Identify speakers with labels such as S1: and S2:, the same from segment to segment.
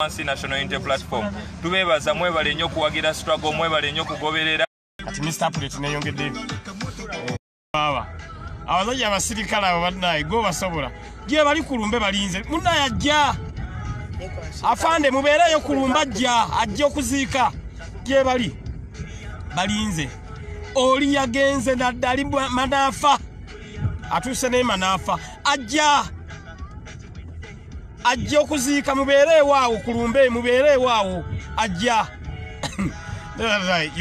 S1: Wansi National Unity Platform. Tubeebaza, mwebale nnyo okuwagira struggle, mwebale nnyo okugoberera.
S2: Kati Mr. Update neyongedde baba abasajja abasirikale abo bannaye gwe basobola gye bali kulumbe balinze munnaye ajja afande mubeereyo kulumba ajja ajja okuziika gye bali balinze oli yagenze nadda ali manaafa atuuse naye manaafa ajja ajja okuziika mubeere ewaawo kulumbe mubeere ewaawo ajja.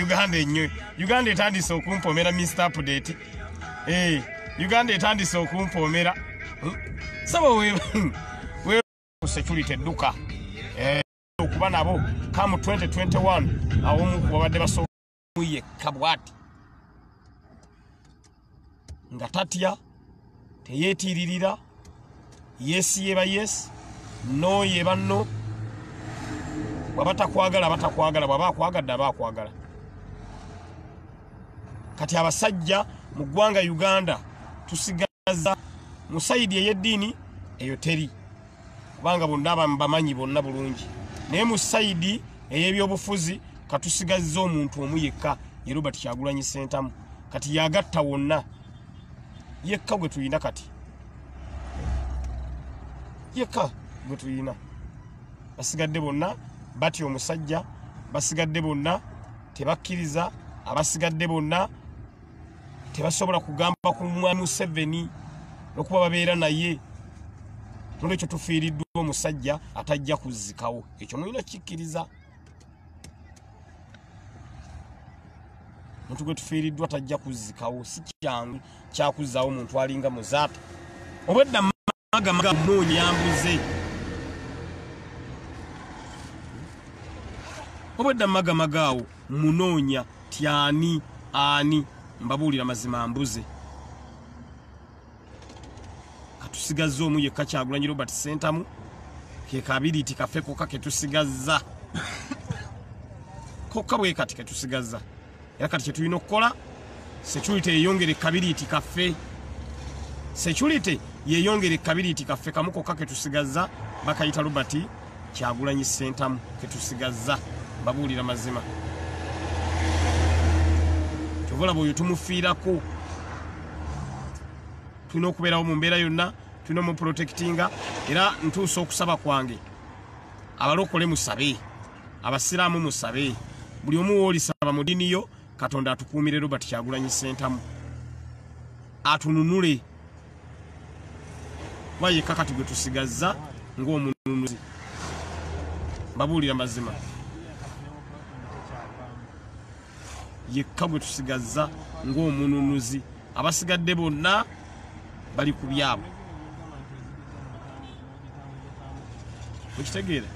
S2: Uganda ennyo Uganda etandise okumpomera Mr. Update. Uganda etandise okumpomera sabo we security edduka okuba nabo kamu 2021 awomu babadde basooka yekka bw'ati nga tatya teyeetiiririra yes yeba yes no yeba no bw'aba takwagala aba takwagala bw'aba akwagadde aba akwagala. Kati abasajja mu ggwanga Uganda tusigaza mu sayidi ey'eddiini eyo teri kubanga bonna bamanyi bonna bulungi, naye mu sayidi ey'ebyobufuzi katusigazza omuntu omu yekka ye Robert Kyagulanyi Ssentamu. Kati yagatta wonna yekka gwe tulina, kati yekka gwe tulina. Basigadde bonna batya omusajja, basigadde bonna tebakkiriza, abasigadde bonna tebasobola kugamba ku mwami Museveni n'okuba babeera naye. Nolwekyo tufiiriddwa omusajja atajja kuzzikawo, ekyo mulina kikkiriza. Omuntu gwe tufiiriddwa tajja kuzzikawo, si kyangu kyakuzzaawo omuntu alinga Muzaata. Obwedda magamaga nnoonya yambuze, obwedda magamaga awo munoonya tyani ani, mbabuulira mazima mbuze. Katusigazza omu yekka Kyagulanyi Robert Ssentamu, ke kabiriiti kaffe kokka ketusigazza, kokka bwe kati ketusigazza. Era kati kyetulina okukola, security yeyongere kabiriiti kaffe, security yeyongere kabiriiti kaffe kamu kokka ketusigazza, bakayita Robert Kyagulanyi Ssentamu ketusigazza. Mbabuulira mazima, kyova olaba oyo tumufiirako. Tulina okubeerawo mu mbeera yonna, tulina omuprotectinga. Era ntuusa okusaba kwange, abalokole musabe, abasiraamu musabe, buli omu w'olisaba mu ddiini yo, Katonda atukuumire Robert Kyagulanyi Ssentamu, atununule kuba yekka kati gwe tusigazza ng'omununuzi. Mbabuulira mazima, yekka gwe tusigazza ng'omununuzi, abasigadde bonna bali ku byabwe. Mukitegeera?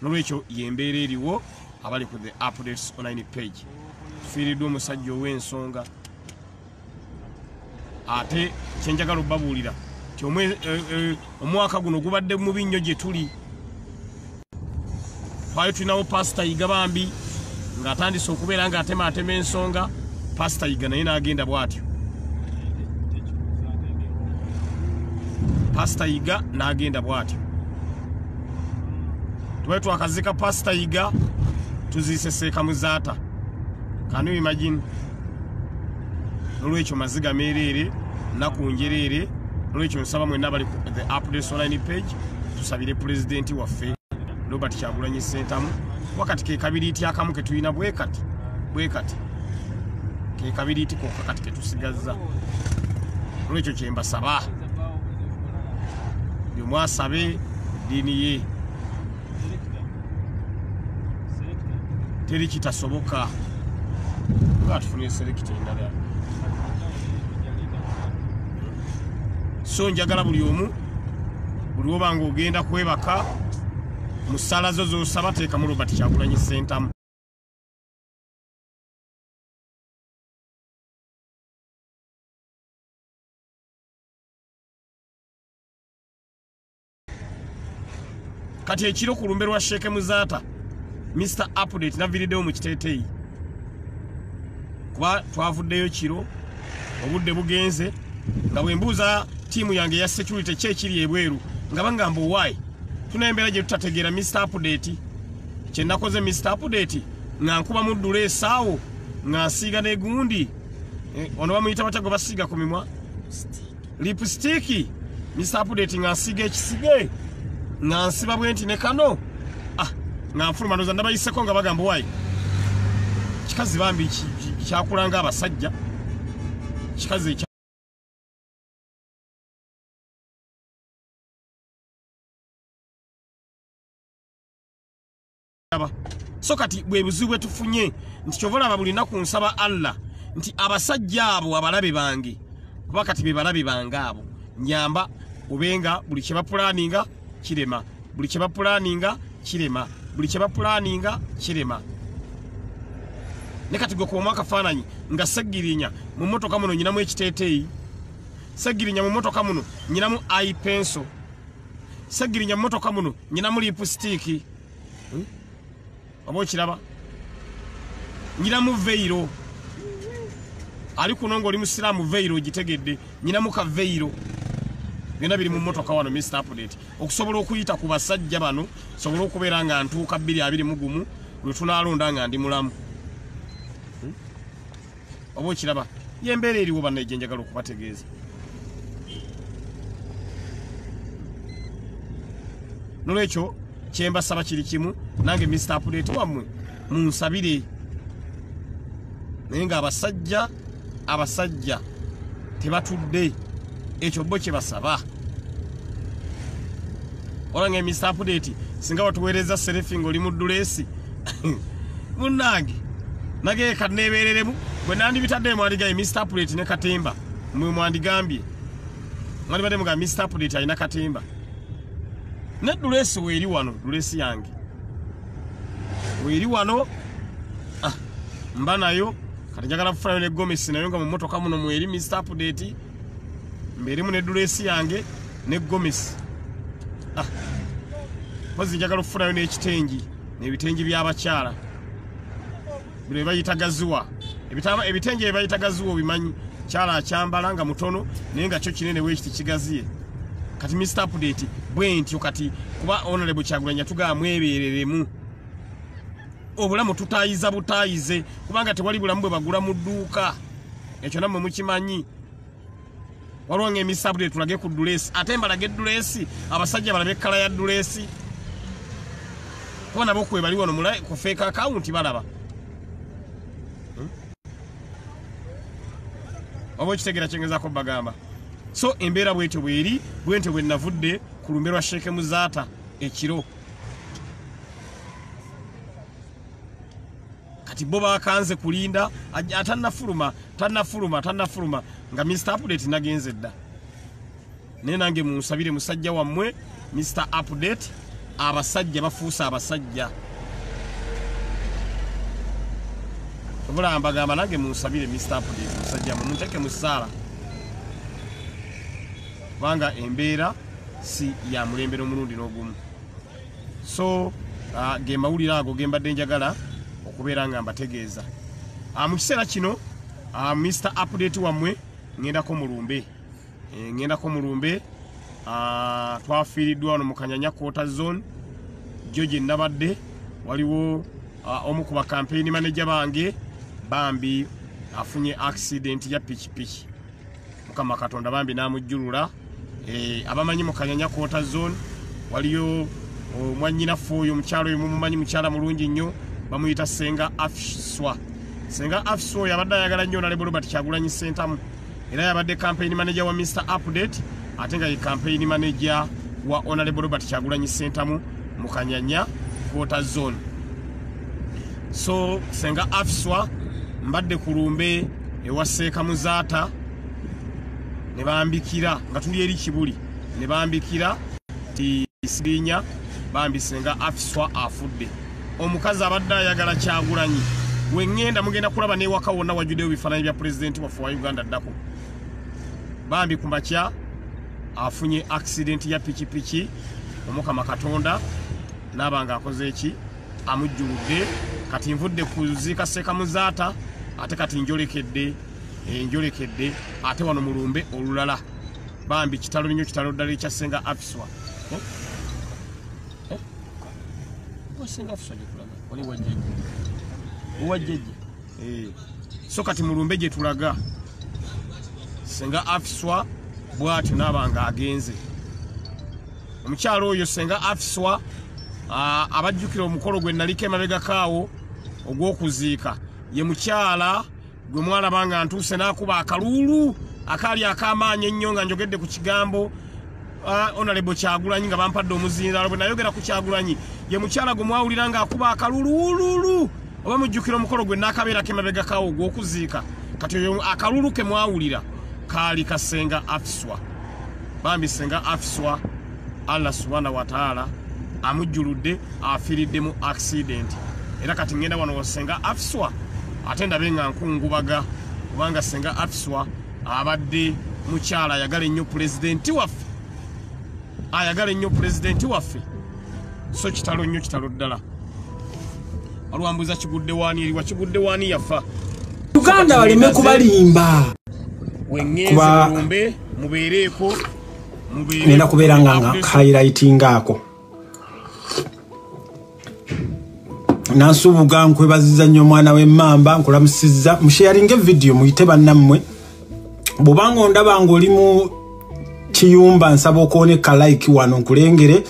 S2: Nolwekyo y'embeera eriwo. Abali ku the Updates Online page, tufiiriddwa omusajja ow'ensonga. Ate kyenjagala obbabuulira nti omwaka guno gubadde mubi nnyo gye tuli. Twali tulinawo Pasita Yiga bambi ng'atandise okubeera ng'atemaatema ensonga, Pasita Yiga naye n'agenda bw'atyo, Pasita Yiga n'agenda bw'atyo. Tubadde twakazika Pasita Yiga, tuziise Seeka Muzaata. Can you imagine? Nolwekyo maziga meereere, nnaku njereere. Nolwekyo nsaba mwenna abali ku the Updates Online page tusabire pulezidenti waffe Robert Kyagulanyi Ssentamu, wakati ke kabiriiti akamu ke tulina bwe kati bwe kati, ke kabiriiti kokka kati ke tusigazza. Nolwekyo kye mbasaba, buli omu asabe ddiini ye, teri kitasoboka. Nga tufunye selekita endala. So njagala buli omu, buli woba ng'ogenda kwebaka, mu ssaala zo z'osaba teekamu Robert Kyagulanyi Ssentamu. Kati ekiro ku lumbe lwa Sheikh Muzaata, Mr. Update naviiriddewo mu kiteeteeyi kuba twavuddeyo kiro, obudde bugenze, nga bwe mbuuza ttiimu yange eya security ki ekiri ebweru, nga bangamba owaayi Tuna embeera gye tutategeera. Mr Update, kye nakoze Mr Update, nga nkuba mu ddula esaawo, nga nsiiga n'egundi, ono bamuyita batya gwe basiiga ku mimwa? Lipstick. Mr Update, nga nsiiga ekisige, nga nsiba bwe nti ne kano, nga nfuluma. Ndowooza nabayiseko nga bagamba, "Wayi, kikazi bambi kyakulanga abasajja, kikazi ekyaba." So kati bwe buzibu bwe tufunye, nti kyova olaba buli nnaku nsaba Allah nti abasajja abo abalabe bange, kuba kati be balabe bange abo, nyamba obenga buli kye bapulaninga kirema, buli kye bapulaninga kirema, buli kye bapulaninga kirema. Ne kati gwe kubamu akafaananyi nga Segirinya mu mmotoka muno nyinamu ekiteeteeyi, Segirinya mu mmotoka muno nyinamu eye pencil, Segirinya mu mmotoka muno nyinamu lipstick, Oba okiraba, nyinamu veil. Ali kuno ng'oli musiraamu, veil ogitegedde? Nyinamu ka veil. Byonna biri mu mmotoka wano, Mr Update, okusobola okuyita ku basajja bano, sobole okubeera nga ntuuka 2021 lwe tunaalonda nga ndi mulamu. Oba okiraba, yembeera eriwo banna gye njagala okubategeeza. Nolwekyo kyembasaba kiri kimu, nange Mr Update wammwe munsabire, naye nga abasajja tebatudde, ekyo bo kye basaba. Ola nga Mr Update, singa watuweereza selfie ng'oli mu dress, munnange, nage kaneebeereremu bwe nandibitadde. Mwandigaye Mr Update ne katemba, mwe mwandigambye, mwandibadde muga Mr Update alina katemba. Ne dress weeri wano, dress yange weeri wano, mba nayo. Kati njagala kufunayo ne gomesi, nayo nga mu mmotoka muno mweri. Mr Update, mbeeremu ne dress yange ne gomesi. Mpozi njagala okufunayo n'ekitengi, n'ebitengi by'abakyala bino byebayita gazuwa. Ebitengi bye bayita gazuwa obimanyi? Kyala akyambala nga mutono, naye nga kyo kinene bwekiti, kigaziye. Kati Mr Update, bwe ntyo kati, kuba Honorable Kyagulanyi yatugamba mwebeereremu obulamu, tutayiza butayize, kubanga tewali bulamu bwe bagula mu dduuka. Ekyo nammwe mukimanyi. Waliwo nga Mr Update, tulage ku dress, ate mbalage dress, abasajja balabe colour ya dress, kuba nabo kwe bali wano ku fake account balaba. Oba okitegeera kyengezaako bagamba? So embeera bwetyo bweri, bwentyo bwe navudde ku lumbe lwa Sheeke Muzaata ekiro. Kati bo bakanze kulinda atannafuluma, tannafuluma, tannafuluma, nga Mr Update nagenze dda. Naye nange munsabire musajja wammwe Mr Update. Abasajja bafuuse abasajja, obula mbagamba, nange munsabire Mr Update, musajja mwe munteeke mu ssaala, kubanga embeera si ya mulembe n'omulundi n'ogumu. So ge mawulire ago ge mbadde njagala okubeera nga mbategeeza. Mu kiseera kino, Mr Update wammwe ŋŋendako mulumbe, ŋŋendako mulumbe. Twafiiriddwa wano mu Kanyanya Quarter Zone jjo gye nabadde. Waliwo omu ku bakampeyini manager bange, bambi afunye accident ya pikipiki, Mukama Katonda bambi n'amujjulula. Abamanyi mu Kanyanya Quarter Zone, waliyo omwannyinaffe oyo, omukyalo oyo mumumanyi, mukyala mulungi nnyo, bamuyita Senga Afiswa. Senga Afiswa oyo abadde ayagala nnyo Honorable Robert Kyagulanyi Ssentamu, era yabadde campaign manager wa Mr Update, ate nga ye campaign manager wa Honorable Robert Kyagulanyi Ssentamu mu Kanyanya Quarter Zone. So Senga Afiswa, mbadde ku lumbe ewa Seeka Muzaata, ne bambikira nga tuli eri Kibuli, ne bambikira ti Sirinya bambi Senga Afiswa afudde. Omukazi abadde ayagala Kyagulanyi. Weŋŋenda mugenda kulaba n'ewaka wonna wajjuddeyo bifaananyi bya pulezidenti waffe wa Uganda ddako. Bambi ku makya afunye accident ya pikipiki, Omukama Katonda naaba nga akoze eki, amujjuludde. Kati nvudde kuziika Seeka Muzaata, ate kati njolekedde ate wano mulumbe olulala. Bambi kitalo nnyo, kitalo ddala ekya Senga Afiswa. Wasenga Afiswa gyetulaga wali wajjajja owajjajja. So kati mulumbe gye tulaga Senga Afiswa bw'atyo n'aba nga agenze. Omukyalo oyo Senga Afiswa abajjukira omukolo gwe naliko emabegako awo ogw'okuziika, ye mukyala gwe mwalaba nga ntuuse n'akuba akaluulu akaali ak'amaanyi ennyo nga njogedde ku kigambo Honorable Kyagulanyi nga bampadde omuzindaalo. Bwe nayogera ku Kyagulanyi, ye mukyala gwe mwawulira ng'akuba akaluuluululu. Oba mujjukira omukolo gwe naakabeerako emabegako awo ogw'okuziika, kati oyo akalulu ke mwawulira kaali ka Senga Afiswa. Bambi Senga Afiswa, Allah subhanahu wa ta'ala amujjuludde, afiiridde mu accident. Era kati ngenda wano wa Senga Afiswa ate ndabe nga nkungubaga, kubanga Senga Afiswa abadde mukyala ayagala ennyo pulezidenti waffe, ayagala ennyo pulezidenti waffe. So kitalo nnyo, kitalo ddala. Alwambuza kigudde waani, eriwa kigudde waani yafa.
S3: Uganda baleme kubalimba.
S2: Wengenze mulumbe mubeereeko, mubeere
S3: nenda kubeera nga highlighting ako. Nansubuga nkwebaziza nnyo omwana w'emmamba, nkulamusizza. Musharinge video muyite bannammwe. Bw'obanga ondaba ng'oli mu kiyumba, nsaba okwoneka like wano nkulengere.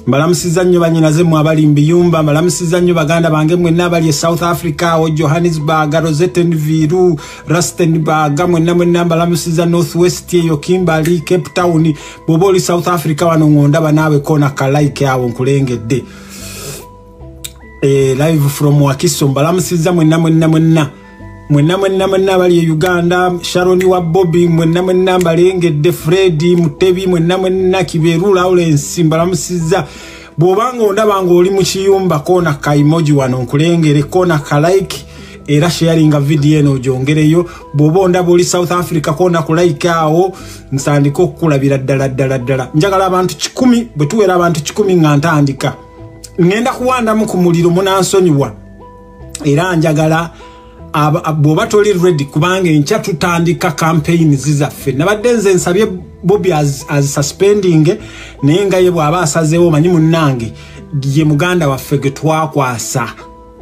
S3: Mbalamusizza nnyo bannyinaze mmwe abali mu biyumba, mbalamusizza nnyo baganda bange mwenna abali e South Africa, awo Johannesburg, Rosettenville, Rustenburg, mwenna mwenna mbalamusizza North West eyo Kimberley, Cape Town. Bw'oba oli South Africa wano ng'ondaba naawe koona ka like awo nkulengedde. Live from Wakiso, mbalamusizza mwenna mwenna mwenna. Mwenna mwenna mwenna abali e Uganda, Sharon wa Bobby, mwenna mwenna mbalengedde, Freddy Mutebi, mwenna mwenna Kiberu Lawrence, mbalamusizza. Bw'obanga ondaba ng'oli mu kiyumba, koona ka emoji wano nkulengere, koona ka like, era sharinga video eno ogyongereyo. Bw'oba ondaba oli South Africa, koona ku like awo, nsandika okukulabira ddala ddala ddala. Njagala abantu 100, bwe tuwera abantu 100 nga ntandika. Ngenda kuwandamu ku muliro, munansonyiwa. Era njagala bw'oba toli ready, kubanga enkya tutandika campaign zaffe. Nabadde nze nsabye Bobby as suspending, naye nga ye bw'aba asazeewo, manyi munnange ye muganda waffe gwe twakwasa,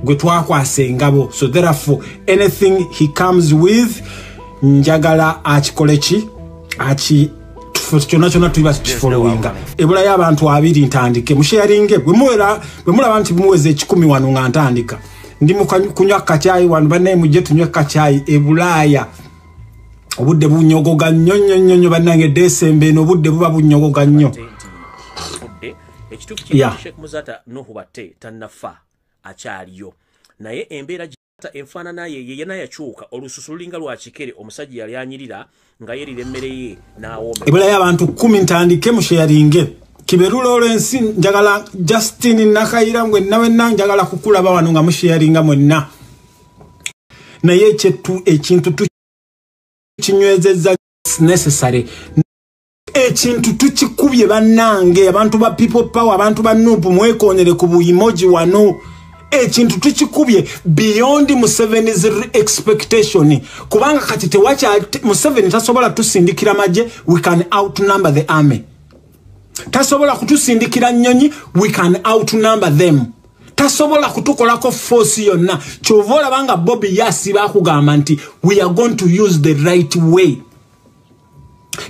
S3: gwe twakwasa engabo. So therefore anything he comes with, njagala akikole ki aki kyonna kyonna tuba tukifollowinga. Ebulayo abantu 2 ntandike. Musharinge bwe mulaba nti muweze 100 wano nga ntandika. Ndi kunywa kacyayi wano, bannaye mujje tunywe kacyayi. E Bulaaya obudde bunyogoga nnyo nnyo nnyo nnyo bannange. Desemba eno obudde buba bunyogoga nnyo.
S4: Ekituufu kiri Sheikh Muzata Nuhu Batte tannafa, akyaliyo, naye embeera enfaanana ye yena yakyuka, olususu lulinga lwa kikere. Omusajja yali anyirira nga yerira emmere ye n'awooma.
S3: Ebulayo abantu 10 ntandike, musharinge. Kiberu Lawrence, njagala Justin Nakayira, mwenna wenna njagala kukulaba wano nga musharinga mwenna. Naye ekintu tukinywezezza necessary. Ekintu tukikubye bannange, abantu ba people power, abantu ba NUP, mwekonyere ku bu emoji wano. Ekintu tukikubye beyond Museveni's expectation, kubanga kati tewacha Museveni tasobola tusindikira magye, we can outnumber the army. Tasobola kutusindikira nnyonyi, we can outnumber them. Tasobola kutukolako force yonna. Kyova olaba nga Bobby yasiba akugamba nti we are going to use the right way.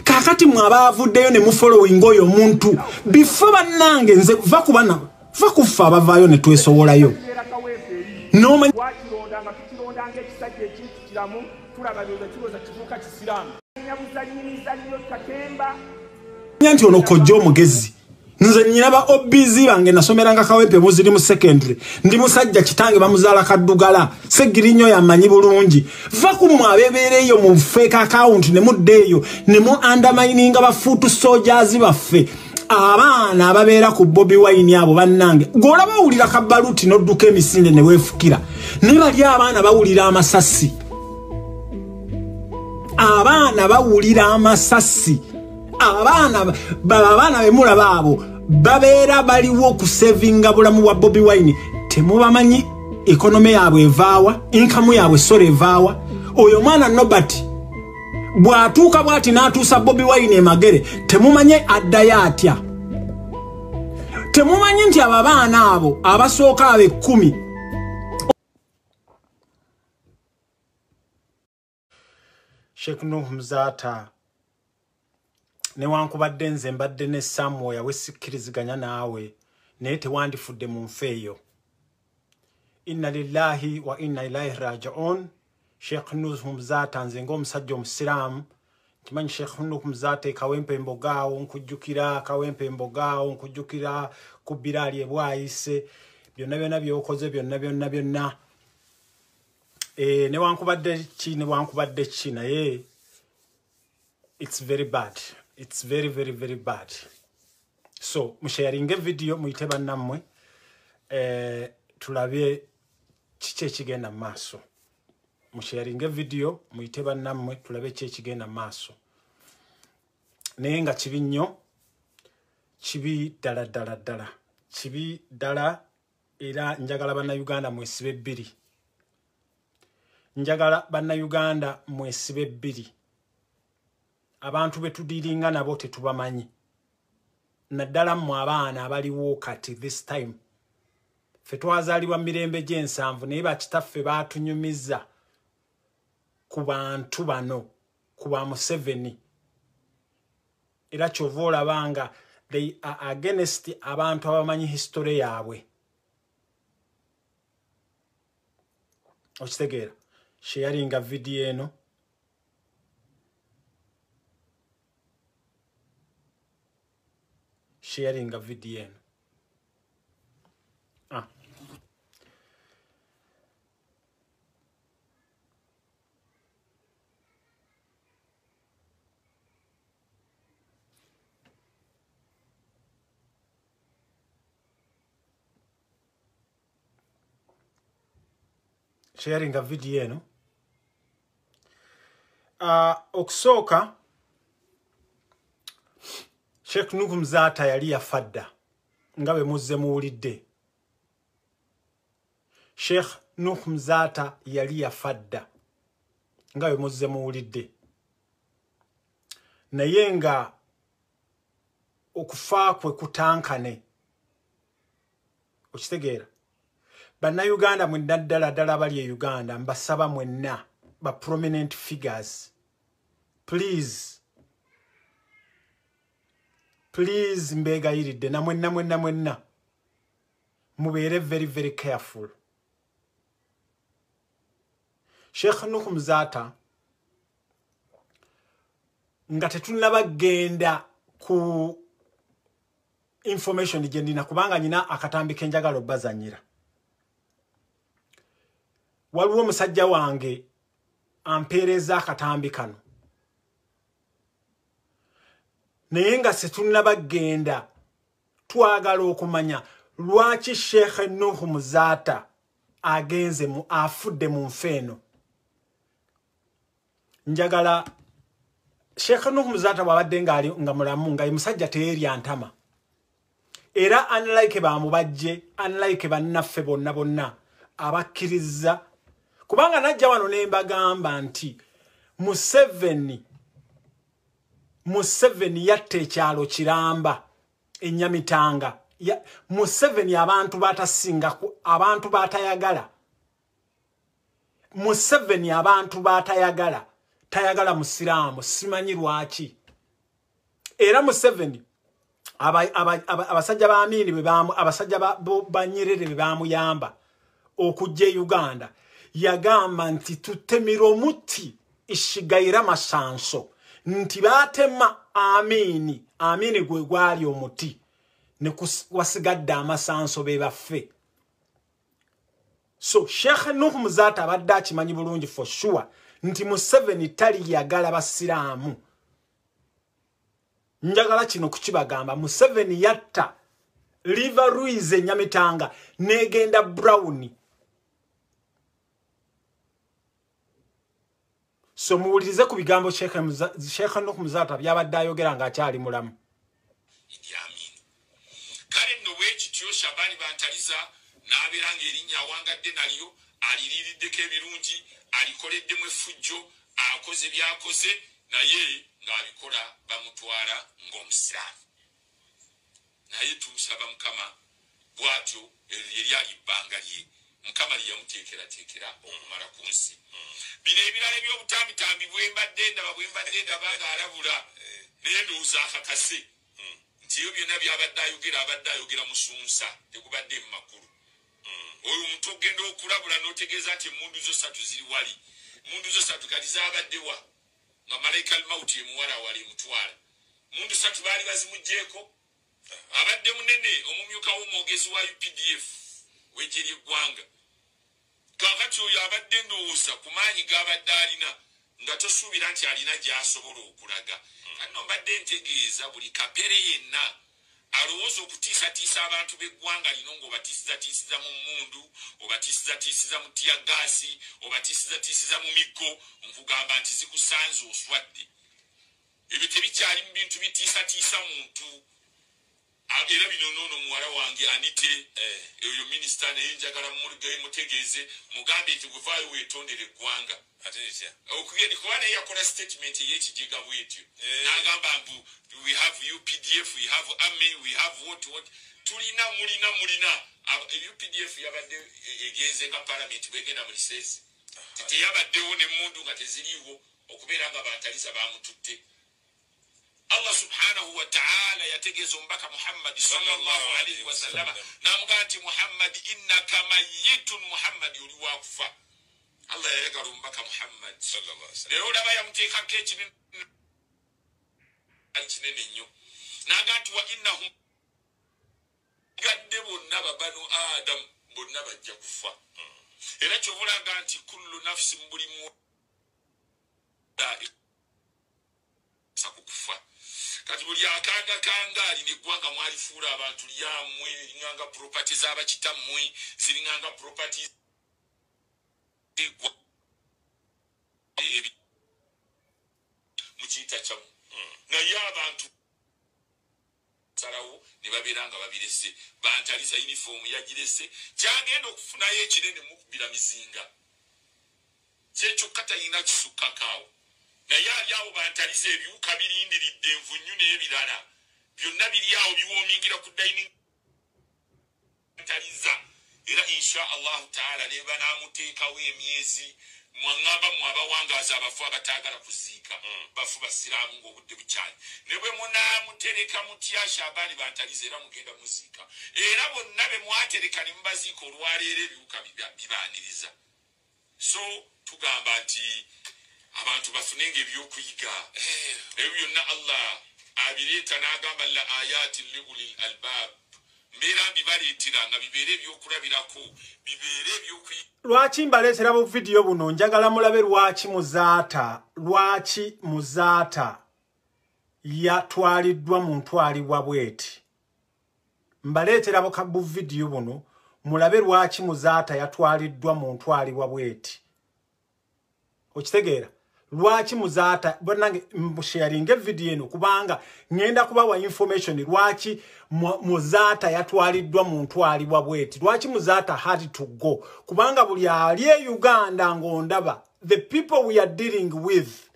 S3: Kakati mwe abaavuddeyo ne mufollowing oyo omuntu before, bannange nze va ku bana, va kufa abavaayo ne twesowolayo. Nomanya
S5: Twakilonda nga tukilonda ng'ekisajja ekintu kiramu, tulaba byoza kiroza kifuuka kisiraamu nyabuzannyiriza nnyo katemba.
S3: Nti ono kojja omugezi. Nze nnyina ba OBZ bange, nasomeranga Kawempe muziri mu secondary. Ndi musajja kitange bamuzaala Kaddugala, Segirinnyo yamanyi bulungi. Va ku mmwe abeebeereeyo mu fake account ne mudda eyo ne mu undermininga ba foot soldiers baffe, abaana ababeera ku Bobi Wine abo. Bannange, gw'olaba owulira kabaluti n'odduka emisinde ne weefukira, ne bali abaana bawulira amasasi, abaana bawulira amasasi. Abaana bemulaba abo babeera baliwo okusevinga bulamu bwa Bobi Wine. Temubamanyi economy yaabwe evaawa, income yaabwe sore evaawa. Oyo mwana Nobert bw'atuuka bw'ati n'atuusa Bobi Wine emagere, temumanye addayo atya. Temumanyi nti abo abaana abo abasooka abo 10. Sheikh Nuhu Muzaata, newankubadde nze mbadde ne Samuel wesikkiriziganya naawe, naye tewandifudde mu nfa eyo. Inna lillahi wa inna ilaihi raji'un. Sheikh Nuhu Muzaata, nze ng'omusajja omusiraamu nkimanyi Sheikh Nuhu Muzaata Kawempe Mbogaawo nkujjukira, Kawempe Mbogaawo nkujjukira, ku Biraali ebwayise, byonna byonna by'okoze byonna byonna byonna. Newankubadde ki, newankubadde ki, naye it's very bad. It's very, very, very bad. So musharinge video, muyite bannammwe, tulabye kiki ekigenda mu maaso. Musharinge video, muyite bannammwe, tulabe ki ekigenda mu maaso. Naye nga kibi nnyo, kibi ddala ddala ddala, kibi ddala. Era njagala bannayuganda mwesibe bbiri, njagala bannayuganda mwesibe bbiri. Abantu betudiringa nabo tetubamanyi, naddala mmwe abaana abaliwo kati this time. Ffe twazaalibwa mu mirembe gy'ensanvu, naye bakitaffe baatunyumiza ku bantu bano, ku ba Museveni. Era kyova olaba nga they are against abantu abamanyi history yaabwe. Okitegeera? Sharinga video eno. Sharinga video eno. Sharinga video eno. Okusooka, Sheikh Nuhu Muzaata yali yafa dda nga bwe muzze muwulidde. Sheikh Nuhu Muzaata yali yafa dda nga bwe muzze muwulidde, naye nga okufa kwe kutankane. Okitegeera? Bannayuganda mwenna ddala ddala bali e Uganda, mbasaba mwenna ba prominent figures, please please, mbeegayiridde na mwenna mwenna mwenna mubeere very very careful. Sheikh Nuhu Muzaata nga tetunnaba genda ku information gye ndina, kubanga nyina akatambi k'enjagala obbazannyira. Waliwo omusajja wange ampeereza akatambi kano, naye nga setunnaba genda, twagala okumanya lwaki Sheikh Nuhu Muzaata agenze mu afudde mu nfa eno. Njagala Sheikh Nuhu Muzaata bw'abadde ng'ali nga mulamu, nga ye musajja teyeerya ntama, era unlike bamubajje, unlike bannaffe bonna bonna abakkiriza, kubanga najja wano ne mbagamba nti Museveni yatta ekyalo kiramba Enyamitanga. Museveni abantu batasinga, abantu batayagala. Museveni abantu batayagala, tayagala musiraamu, simanyi lwaki. Era Museveni abasajja ba Amini abasajja ba Nyerere be bamuyamba okujja e Uganda, yagamba nti tutemira omuti ishigaira masanso, nti batema Amini, Amini gwe gwali omuti ne wasigadde amasanso be baffe. So Sheikh Nuhu Muzaata abadde akimanyi bulungi for sure nti Museveni taliyagala basiraamu. Njagala kino kukibagamba, Museveni yatta River Ruiz Nyamitanga negenda Brown. So muwulirize ku bigambo Sheikh Nuhu Muzaata byabadde ayogera ng'akyali mulamu.
S6: Idi Amin. Kale nno bwekityo Shabani Bantaliza n'abeera ng'erinnya awangadde nalyo, aliriiriddeko ebirungi, alikoleddemu effujjo, akoze by'akoze, naye ng'abikola bamutwala ng'omusiraamu. Naye tumusaba Mukama bw'atyo eryali ebbanga lye Mukama lye yamuteekerateekera okumala ku nsi. Bino ebirala eby'obutambitambi bwe mbadde ndaba ng'alabula, naye ndowooza akakase nti ebyo byonna by'abadde ayogera abadde ayogera musunsa, tegubadde mu makulu. Oyo omuntu ogenda okulabula n'otegeeza nti emmundu zo ssatu ziri wali, emmundu zo ssatu kati zaabaddewa nga malayika al-mauti emuwala wali emutwala. Emmundu ssatu baali bazimuggyeeko. Abadde munene omumyuka w'omwogezi wa UPDF w'eggye ly'eggwanga. Kaakati oyo abadde ndowooza ku maanyi g'abadde alina nga tosuubira nti alina gy'asobola okulaga. Kano mbadde ntegeeza buli kapere yenna alowooza okutiisatiisa abantu b'eggwanga lino ng'obatiisizatiisiza mu mmundu, obatiisizatiisiza mu tiyagaasi, obatiisizatiisiza mu miggo, nkugamba nti zikusanze oswadde. Ebyo tebikyali mu bintu bitiisatiisa muntu. Era bino noono muwala wange Anite, oyo minisita, naye njagala mutegeeze mugambe nti bwevaayo weetondere eggwanga. Kuba naye yakola statement ey'ekijega bwetyo n'agamba mbu we have UPDF, we have army, we have what what. Tulina mulina UPDF yabadde egenze nga parliament bwegenda mu liseesi, teyabaddewo n'emmundu nga teziriiwo okubeera nga Bantaliza bamututte. Allah subhanahu wa ta'ala yategeeza omubaka Muhammad sallallahu alayhi wa sallam n'amugamba nti Muhammad innaka mayyitun, Muhammad oli wakufa. Allah yayagala omubaka Muhammad sallallahu alayhi wa sallam, naye olaba yamuteekako ekibi kinene nnyo n'agamba nti wa innahum gadde bonna babanu Adam bonna bajja kufa. Era kyovulaga nti kullu nafsin buli kufa. Kati buli akanga kangaali neggwanga mwalifuula abantu lyammwe, liringanga property z'abakitammwe, ziringanga property mukiyita kyammwe, naye abantu salawo ne babeera nga babirese. Bantaliza uniform yagirese, kyagenda okufunayo ekinene mukubira mizinga kyekyokka talina kisukkakaawo. Naye ali awo Bantaliza ebiwuka birindiridde envunyu n'ebirala byonna biri awo biwoomingira ku dining Bantaliza. Era insha Allahu taala ne banaamuteekawo emyezi mwaŋŋamba mmwe abawangaazi abafu abataagala kuziika bafu basiraamu ng'obudde bukyali, ne bwe munaamutereka mutya Shabani Bantaliza era mugenda muziika. Era bonna be mwatereka ne mubaziika olwaleero ebiwuka bibaaniriza. So tugamba nti abantu bafunenga ebyokuyiga ebyo byonna Allah abireeta n'agamba la ayati liulil albab, mbeera mbibaleetera nga bibeere ebyokulabirako, bibeere ebyokuyiga.
S3: Lwaki mbaleetera bu vidiyo buno? Njagala mulabe lwaki Muzaata yatwaliddwa mu ntwalibwa bweti. Mbaleetera bu vidiyo buno mulabe lwaki Muzaata yatwaliddwa mu ntwalibwa bweti. Okitegeera lwaki Muzaata? Bannange mbusharinge video eno kubanga ngenda kubawa information lwaki Muzaata yatwaliddwa mu ntwalibwa bweti, lwaki Muzaata had to go. Kubanga buli ali e Uganda ng'ondaba the people we are dealing with,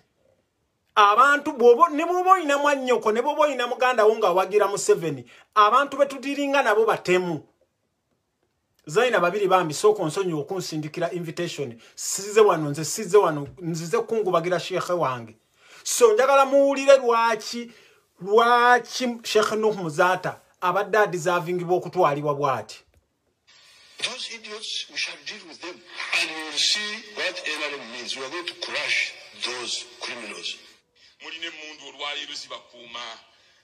S3: abantu ne bw'oba olina mwannyoko ne bw'oba olina muganda wo ng'awagira Museveni, abantu be tudiringa nabo batemu. Zaina babiri bambi soko nsonyi okunsindikira invitation, size wano nze size wano nzize kungubagira shekhe wange. So njagala muwulire lwaki Sheikh Nuh Muzaata abadde deserving bw'okutwalibwa bw'ati.
S7: Those idiots, we shall deal with them and we will see what NRM means. We are going to crush those criminals.
S6: Mulina emmundu olwaleero zibakuuma,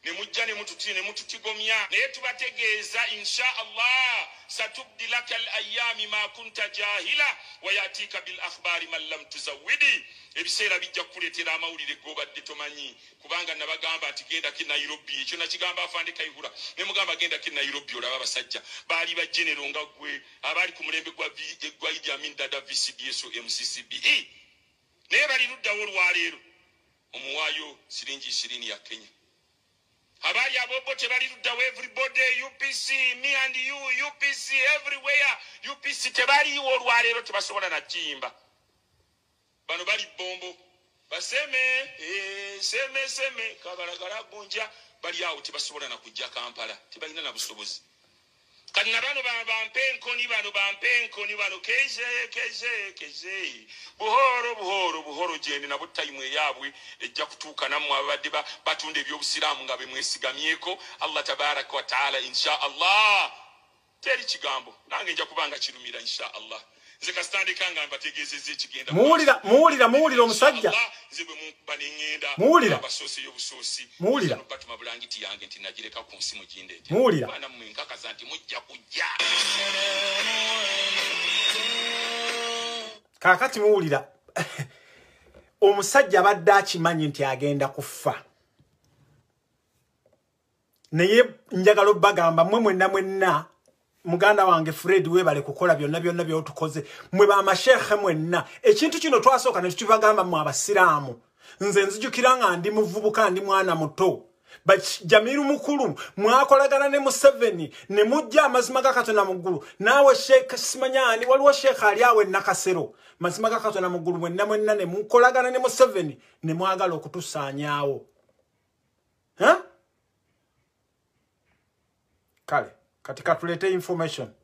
S6: ne mujja ne mututigomya, naye tubategeeza insha Allah satubdi laka al ayami ma kunta jahila wa yatika bil akhbari man lam tuzawidi. Ebiseera bijja kukuleetera amawulire g'obadde tomanyi, kubanga nabagamba nti genda ki Nairobi, ekyo nakigamba afande Kayihura ne mugamba genda ki Nairobi olaba abasajja baali ba general nga ggwe abaali ku mulembe gwa Idi Amin Dada VCDSO MCCBE, naye bali luddawo olwaleero omuwaayo siringi 20 ya Kenya. Abali abobo tebali luddawo, everybody UPC, me and you, UPC everywhere, UPC tebaliwo olwaleero, tebasobola nakiyimba. Bano bali bombo baseme seme seme kabalagala gunja Bali awo tebasobola na kujja Kampala, tebalina na busobozi. Kati na bano bampe enkoni, bano bampe enkoni, bano keje keje keje buhoro buhoro buhoro gyendi nabo tayimu eyaabwe ejja kutuuka nammwe ababadde batunda ebyobusiraamu nga bemwesigamyeko. Allah tabaraka wa taala, insha Allah teri kigambo nange nja kubanga kirumira insha Allah. Nze kasitandika nga mbategeezezza ekigenda.
S3: Muwulira, muwulira, muwulira omusajja.
S6: Nze bwe munkuba ne ŋŋenda
S3: Muwulira.
S6: abasoosi y'obusoosi.
S3: Muwulira.
S6: Batuma bulangiti yange nti nagireka ku nsi mugindeete.
S3: Muwulira.
S6: Baana mmwe nkakasa nti mujja kujja.
S3: Kaakati muwulira omusajja abadde akimanyi nti agenda kufa, naye njagala obbagamba mmwe mwenna mwenna, muganda wange Fred webale kukola byonna byonna by'otukoze, mmwe bamasheekhe mwenna. Ekintu kino twasooka ne tukibagamba mmwe abasiraamu. Nze nzijukira nga ndi muvubuka, ndi mwana muto, Jamiru mukulu mwakolagana ne Museveni ne mujja amazima ga Katonda mu ggulu. Naawe Sheikh Simanyani, waliwo Sheikh ali awo e Nakasero, mazima ga Katonda mu ggulu mwenna mwenna ne mukolagana ne Museveni ne mwagala okutusaanyaawo. Kale kati katulete information.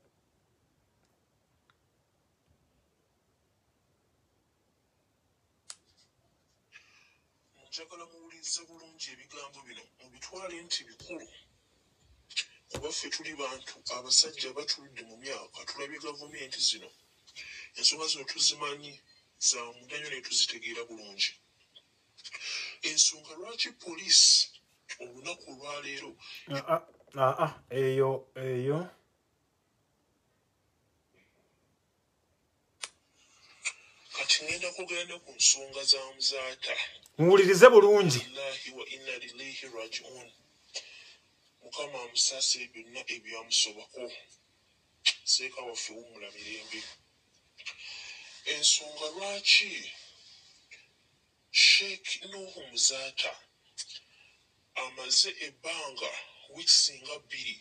S7: Njagala muwulirize bulungi ebigambo bino, mubitwale nti bikulu, kuba ffe tuli bantu abasajja batuludde mu myaka, tulabye gavumenti zino, ensonga zino tuzimanyi za munda nnyo naye tuzitegeera bulungi. Ensonga lwaki poliisi olunaku olwaleero
S3: eyo eyo
S7: kati ngenda kwogera ne ku nsonga za Muzaata.
S3: Muwulirize bulungi.
S7: Lillahi wa inna ilaihi rajiun. Mukama amusaasire byonna ebyamusobako, seeka waffe wummula mirembe. Ensonga lwaki Sheikh Nuhu Muzaata amaze ebbanga wiiki singa 2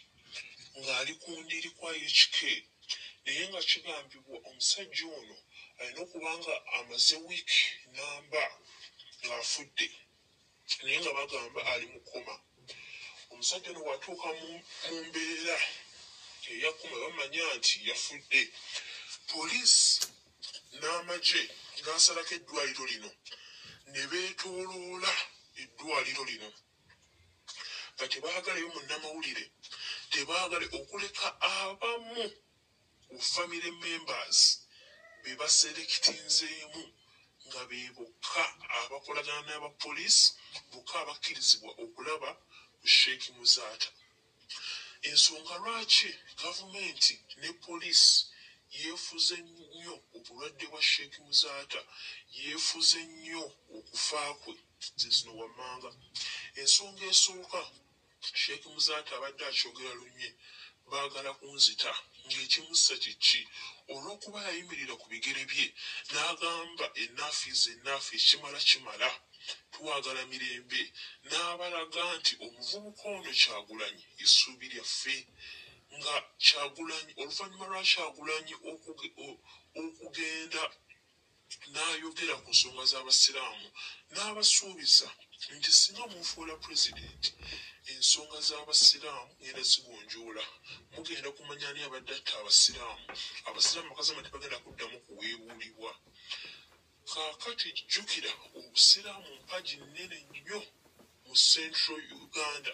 S7: ng'ali ku ndiri kwa HK, naye nga kigambibwa omusajja ono alina okuba nga amaze wiiki namba ng'afudde, naye nga bagamba ali mu koma. Omusajja ono bw'atuuka mu mbeera eyakoma bamanya nti yafudde. Poliisi n'amagye gasalako eddwaliro lino ne beetooloola eddwaliro lino nga tebaagalayo munnamawulire, tebaagala okuleka abamu ku family members be baserekitinzeemu nga be bokka abakolagana n'abapoliisi, bokka abakkirizibwa okulaba ku Sheikh Muzaata. Ensonga lwaki gavumenti ne poliisi yeefuze nnyo obulwadde bwa Sheikh Muzaata, yeefuze nnyo okufa kwe, ze zino wammanga. Ensonga esooka, Sheikh Muzaata abadde akyogera lunye, baagala kunzita, ng'ekimussa kiki? Olw'okuba yayimirira ku bigere bye n'agamba enough is enough, ekimala kimala, twagala mirembe, n'abalaga nti omuvubuka ono Kyagulanyi essuubi lyaffe. Nga Kyagulanyi, oluvannyuma lwa Kyagulanyi okugenda n'ayogera ku nsonga z'abasiraamu n'abasuubiza nti singa munfuula pulezidenti ensonga z'abasiraamu ngenda zigonjoola, mugenda kumanya ani abadde atta abasiraamu, abasiraamu akazama tebagenda kuddamu kuweebuulibwa. Kaakati jjukira obusiraamu mpagi nnene nnyo mu Central Uganda,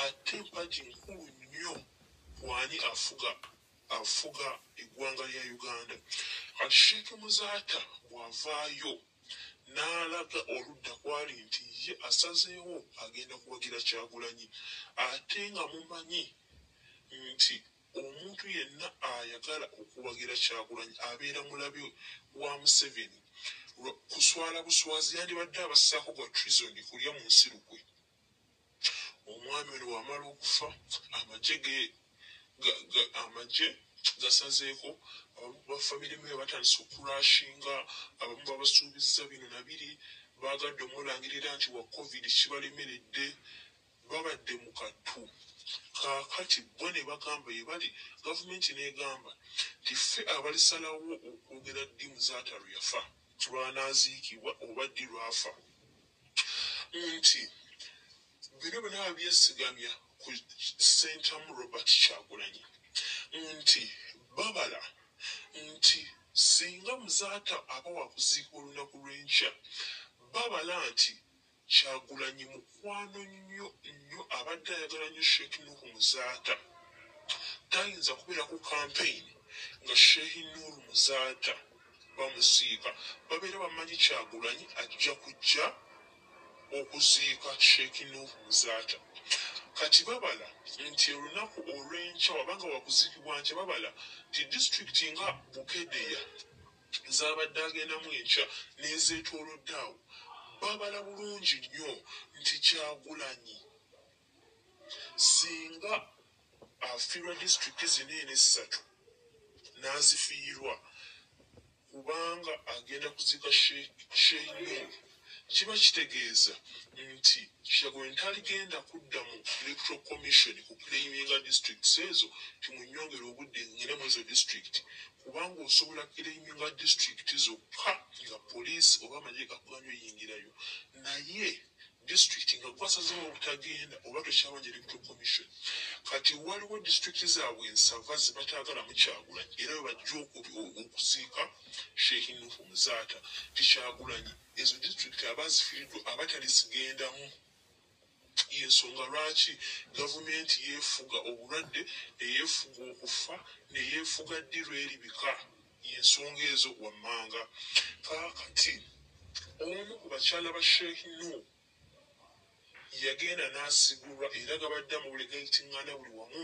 S7: ate mpagi nkulu nnyo kwani afuga eggwanga lya Uganda. Kati Sheikh Muzaata bw'avaayo n'alaga oludda kwali nti ye asazeewo agenda kuwagira Kyagulanyi, ate nga mumanyi nti omuntu yenna ayagala okuwagira Kyagulanyi abeera mulabe wa Museveni. Kuswala buswazi yandibadde abassaako gwa treason kulya mu nsi lukwe. Omwami ono bw'amala okufa amagye gasazeeko, abamu bafamire me batandise okurashinga, abamu babasuubizza bino na biri, baagadde omulangirira nti wa COVID kibalemeredde, babadde mu kattu. Kaakati bo ne bagamba yebali, gavumenti n'egamba nti ffe abalisalawo okwogera ddi Muzaata lwe yafa, lw'anaaziikibwa oba ddi lw'afa, nti Bino byonna babyesigamya ku Ssentamu Robert Kyagulanyi nti babala nti singa Muzaata aba wakuziika olunaku lw'enkya, babala nti Kyagulanyi mukwano nnyo nnyo, abadde ayagala nnyo Sheikh Nuhu Muzaata. Tayinza kubeera ku campaign nga Sheikh Nuhu Muzaata bamuziika. Babeera bamanyi Kyagulanyi ajja kujja okuziika Sheikh Nuhu Muzaata. Kati babala nti olunaku olw'enkya wabanga wakuziikibwa nkya, babala nti disitulikiti nga Bukedeya z'abadde agendamu enkya n'ezeetoolodde awo, babala bulungi nnyo nti Kyagulanyi singa afiirwa disitulikiti zino eno essatu n'azifiirwa kubanga agenda kuziika Sheikh Nuhu, kiba kitegeeza nti Kyagulanyi taligenda kudda mu Electoral Commission ku claiminga districts ezo timunyongere obudde ngende mu ezo district, kubanga osobola claiminga district zokka nga poliisi oba amagye gakuganya oyingirayo, naye district nga gwasazeewo obutagenda oba tokyabanja Electoral Commission. Kati waliwo district zaabwe ensava ze bataagalamu Kyagulanyi, era we bajja okuziika Sheikh Nuhu Muzaata. Ti Kyagulanyi ezo district abazifiiriddwa abatalizigendamu. Yensonga lwaki gavumenti yeefuga obulwadde, neyeefuga okufa, neyeefuga ddiru eribika. Yensonga ezo wammanga. Kaakati omu ku bakyala ba Sheikh Nuhu yagenda n'asigulwa, era gabadde amawulire gayitiŋŋaana buli wamu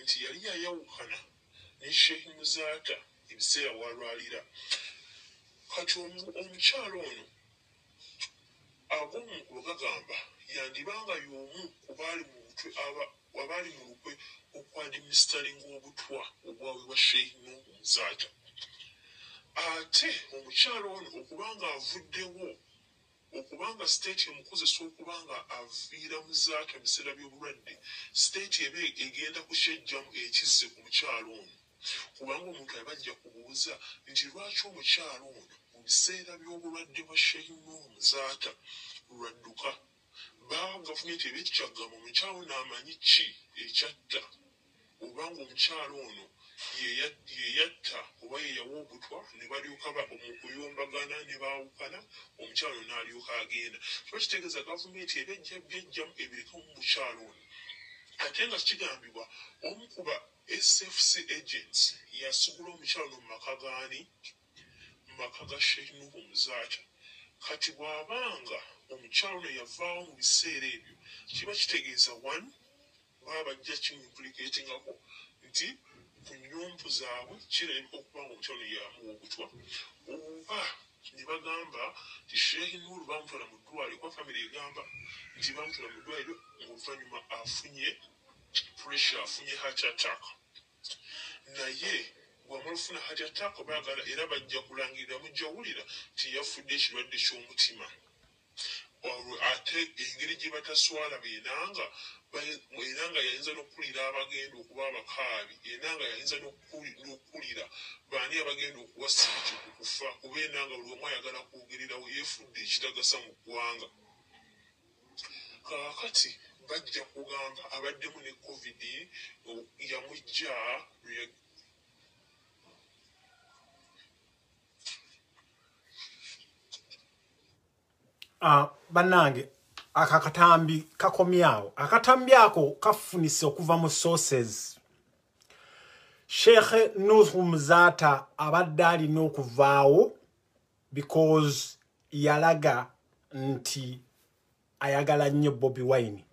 S7: nti yali yayawukana ne Sheikh Muzaata ebiseera w'alwalira. Kati omukyala ono ag'omunkulu gagamba yandibanga y'omu ku baali mu butwe abaali mu lukwe okwadministeringa obutwa obwaweebwa Sheikh Nuhu Muzaata. Ate omukyala ono okubanga avuddewo, okubanga state emukozesa okubanga aviira Muzaata mu biseera by'obulwadde, state eba egenda kukyejjamu ekizze ku mukyala ono, kubanga omuntu abajja kubuuza nti lwaki omukyala ono mu biseera by'obulwadde bwa Sheikh Nuhu Muzaata lwadduka. Baawa gavumenti eba ekikyagamba omukyala ono amanyi ki ekyatta, obanga omukyala ono yeyatta oba yeyawa obutwa, ne balyoka mu kuyombagana ne baawukana, omukyala ono n'alyoka agenda. Kiba kitegeeza gavumenti eba ejja byejjamu ebireka mu mukyala ono. Ate nga kigambibwa omu ku ba SFC agents yasigula omukyala ono mu maka gaani? Mu maka ga Sheikh Nuhu Muzaata. Kati bw'abanga omukyala ono yavaawo mu biseera ebyo, kiba kitegeeza one, baba bajja kimuimplicatingako nti ku nnyompo zaabwe kirabika okuba nga omukyala ono yamuwa obutwa, oba ne bagamba nti Sheikh Nuhu bamutwala mu ddwaliro, kuba famire egamba nti bamutwala mu ddwaliro ng'oluvannyuma afunye pressure, afunye heart attack. Naye bw'amala okufuna heart attack baagala era bajja kulangirira, mujja wulira nti yafudde ekirwadde ky'omutima. Olwo ate engeri gye bataswala beenanga, era nga yayinza n'okukulira abagenda okuba abakaabi, era nga yayinza n'okukulira baani abagenda okuwa speech ku kufa, kuba enanga buli omu ayagala kwogererawo, yeefudde ekitagasa mu ggwanga. Kaakati bajja kugamba abaddemu ne COVID yamujja.
S3: Bannange, akakatambi kakomyawo. Akatambi ako kafunise okuva mu sources. Sheikh Nuhu Muzaata abadde alina okuvaawo because yalaga nti ayagala nnyo Bobi Wine,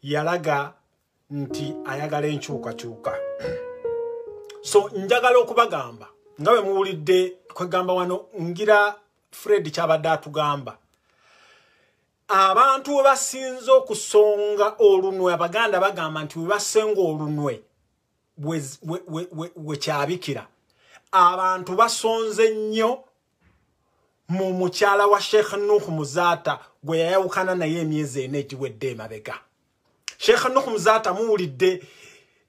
S3: yalaga nti ayagala enkyukakyuka. So njagala okubagamba nga bwe muwulidde kwegamba wano ngira Fred kyabadde atugamba, abantu we basinze okusonga olunwe, Abaganda bagamba nti we basenga olunwe we kyabikira. Abantu basonze nnyo mu mukyala wa Sheikh Nuhu Muzaata gwe yayawukana naye emyezi 4 egiwedde emabega. Sheikh Nuhu Muzaata muwulidde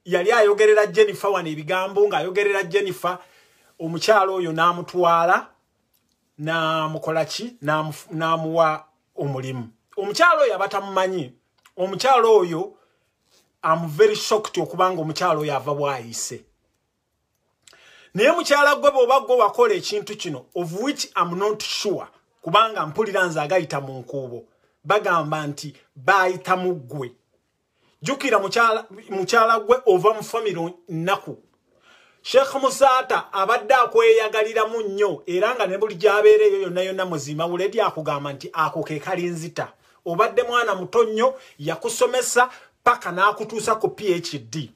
S3: yali ayogerera Jennifer wano ebigambo, ng'ayogerera Jennifer, omukyala oyo n'amutwala n'amukola ki, n'amuwa omulimu. Omukyala oyo abatamumanyi, Omukyala oyo, I'm very shocked okubanga omukyala oyo ava bwayise. Naye mukyala gwe bw'oba gwe wakola ekintu kino, of which I'm not sure, kubanga mpulira nze agayita mu nkuubo, bagamba nti bayita mu ggwe. Jjukira mukyala gwe ova mu famire nnaku. Sheikh Muzaata abadde akweyagaliramu nnyo, era nga ne buli gy'abeera eyo yonna yonna muzima uledi akugamba nti ako ke kalinzita. Obadde mwana muto nnyo, yakusomesa paka n'akutuusa ku PhD.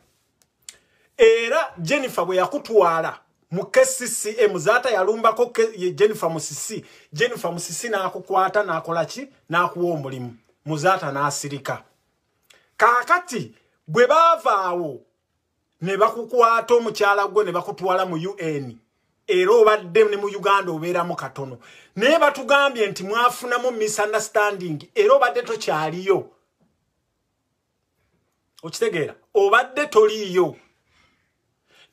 S3: Era Jennifer bwe yakutwala mu KCCA, Muzaata yalumbako Jennifer Musisi. Jennifer Musisi n'akukwata n'akola ki? N'akuwa omulimu. Muzaata n'asirika. Kaakati bwe baavaawo ne bakukwata omukyala gwe ne bakutwala mu UN, era obadde ne mu Uganda obeeramu katono. Naye batugambye nti mwafunamu misunderstanding, era obadde tokyaliyo. Okitegeera? Obadde toliiyo.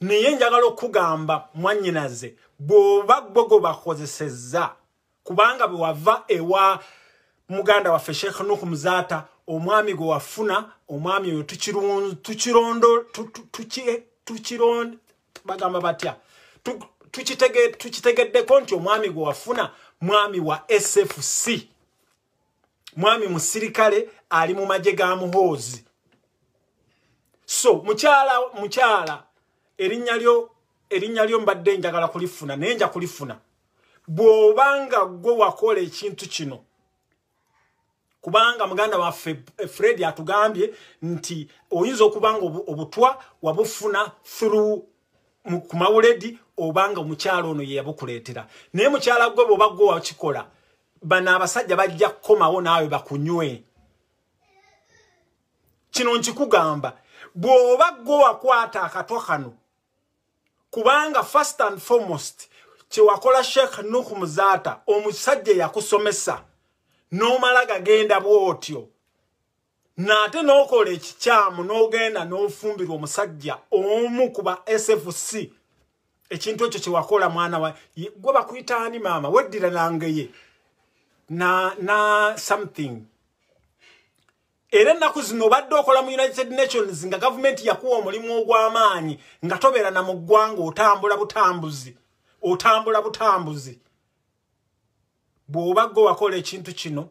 S3: Naye njagala okugamba mwannyinaze, bw'oba gwe gwe bakozesezza, kubanga bwe wava ewa muganda waffe Sheikh Nuhu Muzaata, omwami gwe wafuna, omwami oyo bagamba batya, tukitegeddeko nti omwami gwe wafuna mwami wa SFC, mwami musirikale ali mu magye ga Muhoozi. So mukyala erinnya lyo mbadde njagala kulifuna, naye nja kulifuna. Bw'obanga gwe wakola ekintu kino, kubanga muganda waffe Fred atugambye nti oyinza okubanga obutwa wabufuna through ku mawuledi, obanga omukyala ono ye yabukuleetera. Naye mukyala gwe bw'oba gwe wakikola, bano abasajja bajja kukomawo naawe bakunywe. Kino nkikugamba, bw'oba gwe wakwata akatwa kano, kubanga first and foremost kye wakola Sheikh Nuhu Muzaata, omusajja yakusomesa n'omala gagenda bw'otyo, n'ate n'okola ekikyamu n'ogenda n'ofumbirwa omusajja omu ku ba SFC. Ekintu ekyo kye wakola mwana wa gwe bakuyita ani maama, weddira nangeye na something. Era ennaku zino obadde okola mu United Nations nga gavumenti yakuwa omulimu ogw'amaanyi, nga tobeera na mu ggwanga, otambula butambuzi, otambula butambuzi. Bw'oba gwe wakola ekintu kino,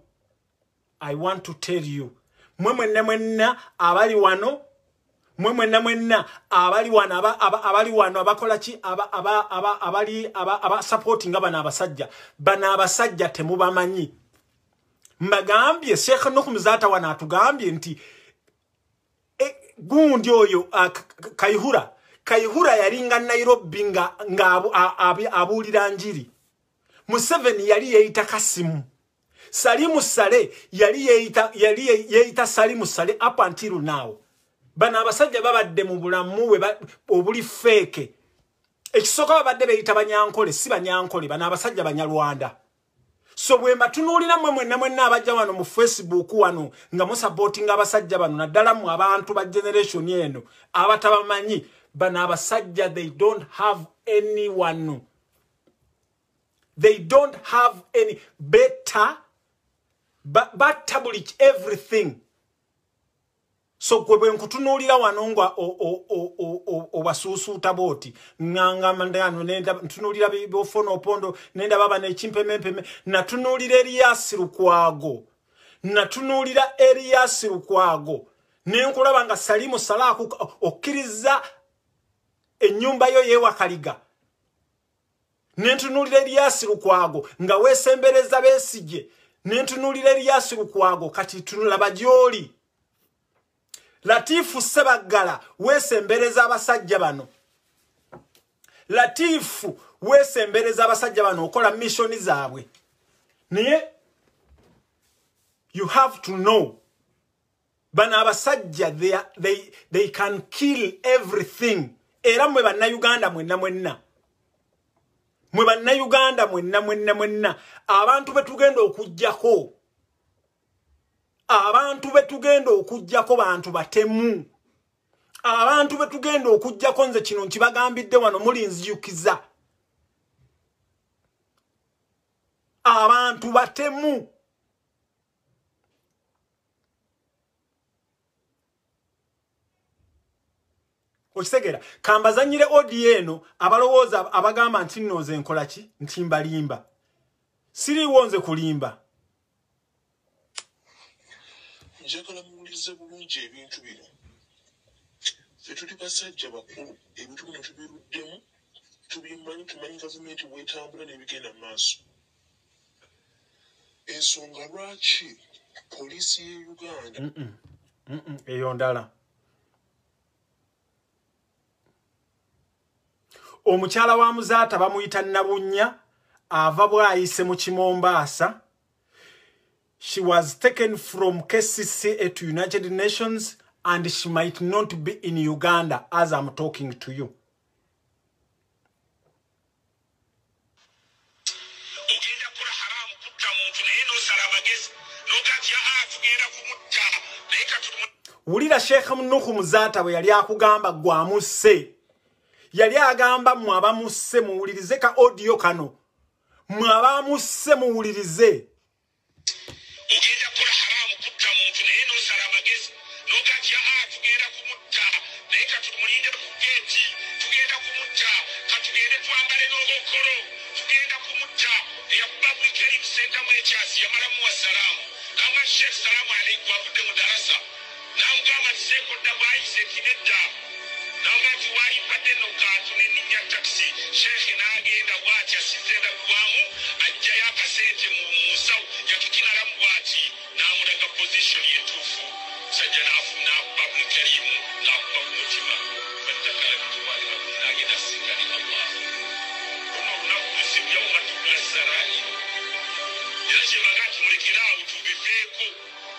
S3: I want to tell you, mwe mwenna mwenna abali wano, mwe mwenna mwenna abali wano, abali wano abakola ki, abali aba supporting bano abasajja, bano abasajja temubamanyi. Mbagambye Sheikh Nuhu Muzaata wano atugambye nti gundi oyo Kayihura yalinga Nairobi nga abuulira njiri. Museveni yali yeeyita Kasimu. Salimu Saleh yali yeeyita Salimu Saleh up until now. Bano abasajja babadde mu bulamu obuli fake. Ekisooka babadde beeyita Banyankole, si Banyankole, bano abasajja Banyarwanda. So bwe mbatunuulira mmwe mwenna mwenna abajja wano mu Facebook wano nga musupportinga abasajja bano, naddala mmwe abantu ba generation eno abatabamanyi, bano abasajja they don't have anyone. They don't have any better, but everything. So gwe bwe nkutunuulira wano nga obasuusuuta bw'oti, ntunuulira Ofwono Opondo, nenda baba n'ekimpemempeme, natunuulira Erias Lukwago, natunuulira Erias Lukwago, ne nkulaba nga Salimu Saleh okkiriza ennyumba yo yeewakaliga. Nentunuulira Erias Lukwago nga weesembereza Besigye, nentunuulira Erias Lukwago kati tunulaba gy'oli. Latifu Sebaggala weesembereza abasajja bano. Latifu weesembereza abasajja bano okola missioni zaabwe. Naye you have to know, bano abasajja they can kill everything. Era mmwe bannayuganda mwenna mwenna, mwe bannayuganda mwenna mwenna mwenna, abantu betugenda okuggyako, abantu betugenda okuggyako bantu batemu, abantu betugenda okuggyako. Nze kino nkibagambidde wano, mulinzijukiza, abantu batemu. Okitegera kambazanyire audio eno abalowooza abagamba nti nno nze nkola ki nti mbalimba. Siriiwo nze kulimba.
S7: Njagala muwulirize bulungi ebintu bino. Ffe tuli basajja bakulu, ebintu bino tubiruddemu, tubimanyi, tumanyi gavumenti bwetambula n'ebigenda mu maaso. Ensonga lwaki poliisi y'e Uganda
S3: eyo ndala. Omukyala wa Muzaata bamuyita Nabunnya, ava bwayise mu Kimombaasa. She was taken from KCCA to United Nations and she might not be in Uganda as I'm talking to you. Wulira Sheikh Nuhu Muzaata bwe yali akugamba gwamusse. Yali agamba mmwe abamusse muwulirize ka audio kano. Mmwe abamusse muwulirize.
S6: Ogenda kukola haramu kutta muntu naye n'osala amagezi n'ogatya tugenda kumutta naye katumulinde ku geeti, tugenda kumutta, katugende twambale n'obukolo, tugenda kumutta. Eyakuba Abdulkarim Ssentamu ekyasi yamalamu wa salaamu n'amugamba Sheikh salaamu aleikum, avudde mu darasa n'amugamba nti Sekodda bw'ayise nti nedda, n'amugamba nti waayimpadde nno kantu ne nninnya takisi. Sheikh n'agenda bw'ati asize endabirwamu ajjayo akasente mu nsawo yatukinalamu bw'ati n'amulaga position entuufu. Musajja n'akuba Abdulkarim n'akuba ku mutima battakala bitwale babiri n'agenda asinkane Allah. Luno olunaku luzibu, yawma tubula saraayi. Era kye baga nti mulekere awo tubiveeko.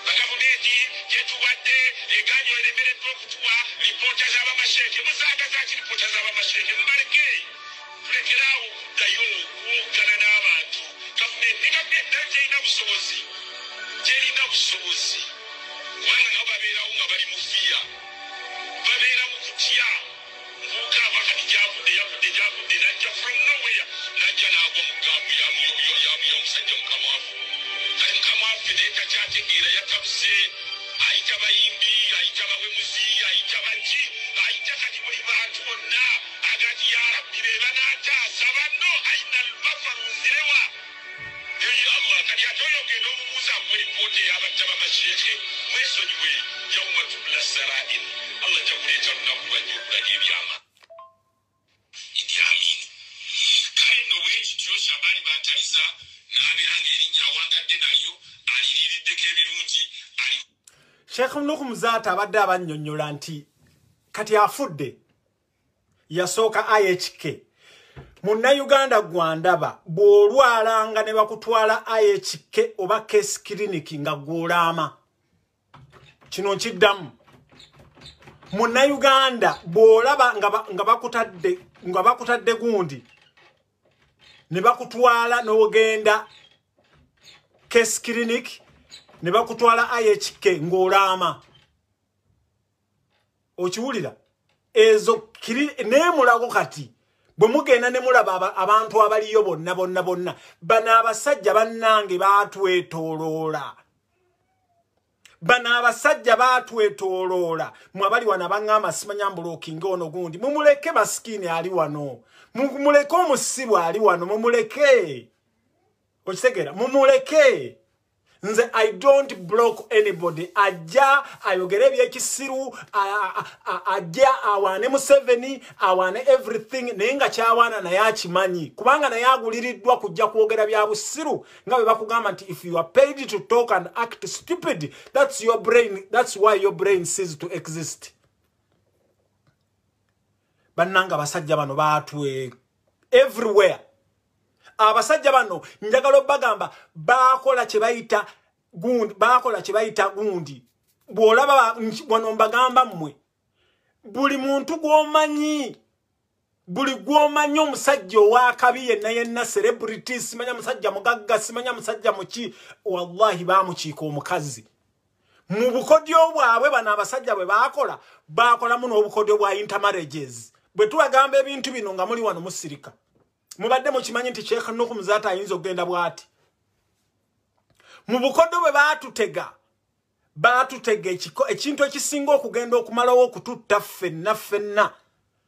S6: Gavumenti gyetuwadde eganyo eremereddwa okutuwa lipoota z'abamasheeke. Muzaagaza ki lipoota z'abamasheeke? Mubaleke, tulekere awo okuddayo okuwoggana n'abantu. Gavumenti nayo terina busobozi, terina busobozi, kubanga nabo babeerawo nga bali mu fiya, babeera mu kutya. Nkuuka ava kati gyavudde, yavudde gyavudde, n'ajja from nowhere, n'ajja n'agwa mu gaapu y'omusajja mukama waffe. Kati mukama waffe naye takyategeera, yatabuse, ayita bayimbi, ayita bawemuzi, ayita baki, ayita kati buli bantu bonna agati ya Rabbi be banaataasa banno ayina almafaru nzirewa. Eyo Allah kati ate oyo ogenda omubuuza akuwa lipoota ey'abatta bamasheeke. Mwesonyiwe, yawma tubula sarair. Allah ajja kuleeta lunaku lwajja okulaga ebyama. Idi Amin. Kale nno bwe kityo Shabani Bantaliza n'abeera ng'erinnya awangadde nayo aliriiriddeko ebirungi.
S3: Sheikh Nuhu Muzaata abadde abannyonnyola nti kati afudde yasooka IHK. Munnayuganda gwandaba bw'olwalanga ne bakutwala IHK oba case clinic nga gw'olaama. Kino nkiddamu. Munnayuganda bw'olaba nga bakutadde gundi ne bakutwala n'ogenda case clinic ne bakutwala IHK ng'olaama. Okiwulira? Ezo neemulago kati bwe mugenda ne mulaba abantu abaliyo bonna bonna bonna, bano abasajja bannange baatwetooloola. Bano abasajja baatwetooloola. Mwe abali wano abaŋŋamba simanya mbulookinga ono gundi, mumuleke masikini ali wano, mumuleke omusiru ali wano, mumuleke. Okitegeera? Mumuleke. Nze I don't block anybody. Ajja ayogere ebyekisiru, ajja awaane Museveni, awaane everything, naye nga kyawaana naye akimanyi, kubanga naye aguliriddwa kujja kwogera bya busiru nga bwe bakugamba nti if you are paid to talk and act stupid, that's your brain, that's why your brain ceases to exist. Bannanga abasajja bano baatwe everywhere. Abasajja bano njagala obbagamba baakola kye bayita gundi, baakola kye bayita gundi. Bw'olaba wano mbagamba mmwe, buli muntu gw'omanyi, buli gw'omanyi omusajja ow'akabi yenna yenna, celebrity, simanya musajja mugagga, simanya musajja muki, wallahi baamukiika omukazi. Mu bukodyo bwabwe bano abasajja bwe baakola, baakolamu n'obukodyo bwa intermarriages. Bwe tubagamba ebintu bino nga muli wano musirika. Mubadde mukimanyi nti Sheikh Nuhu Muzaata ayinza okugenda bw'ati. Mu bukodyo bwe baatutega, baatutega ekintu ekisinga okugenda okumalawo okututta ffenna ffenna.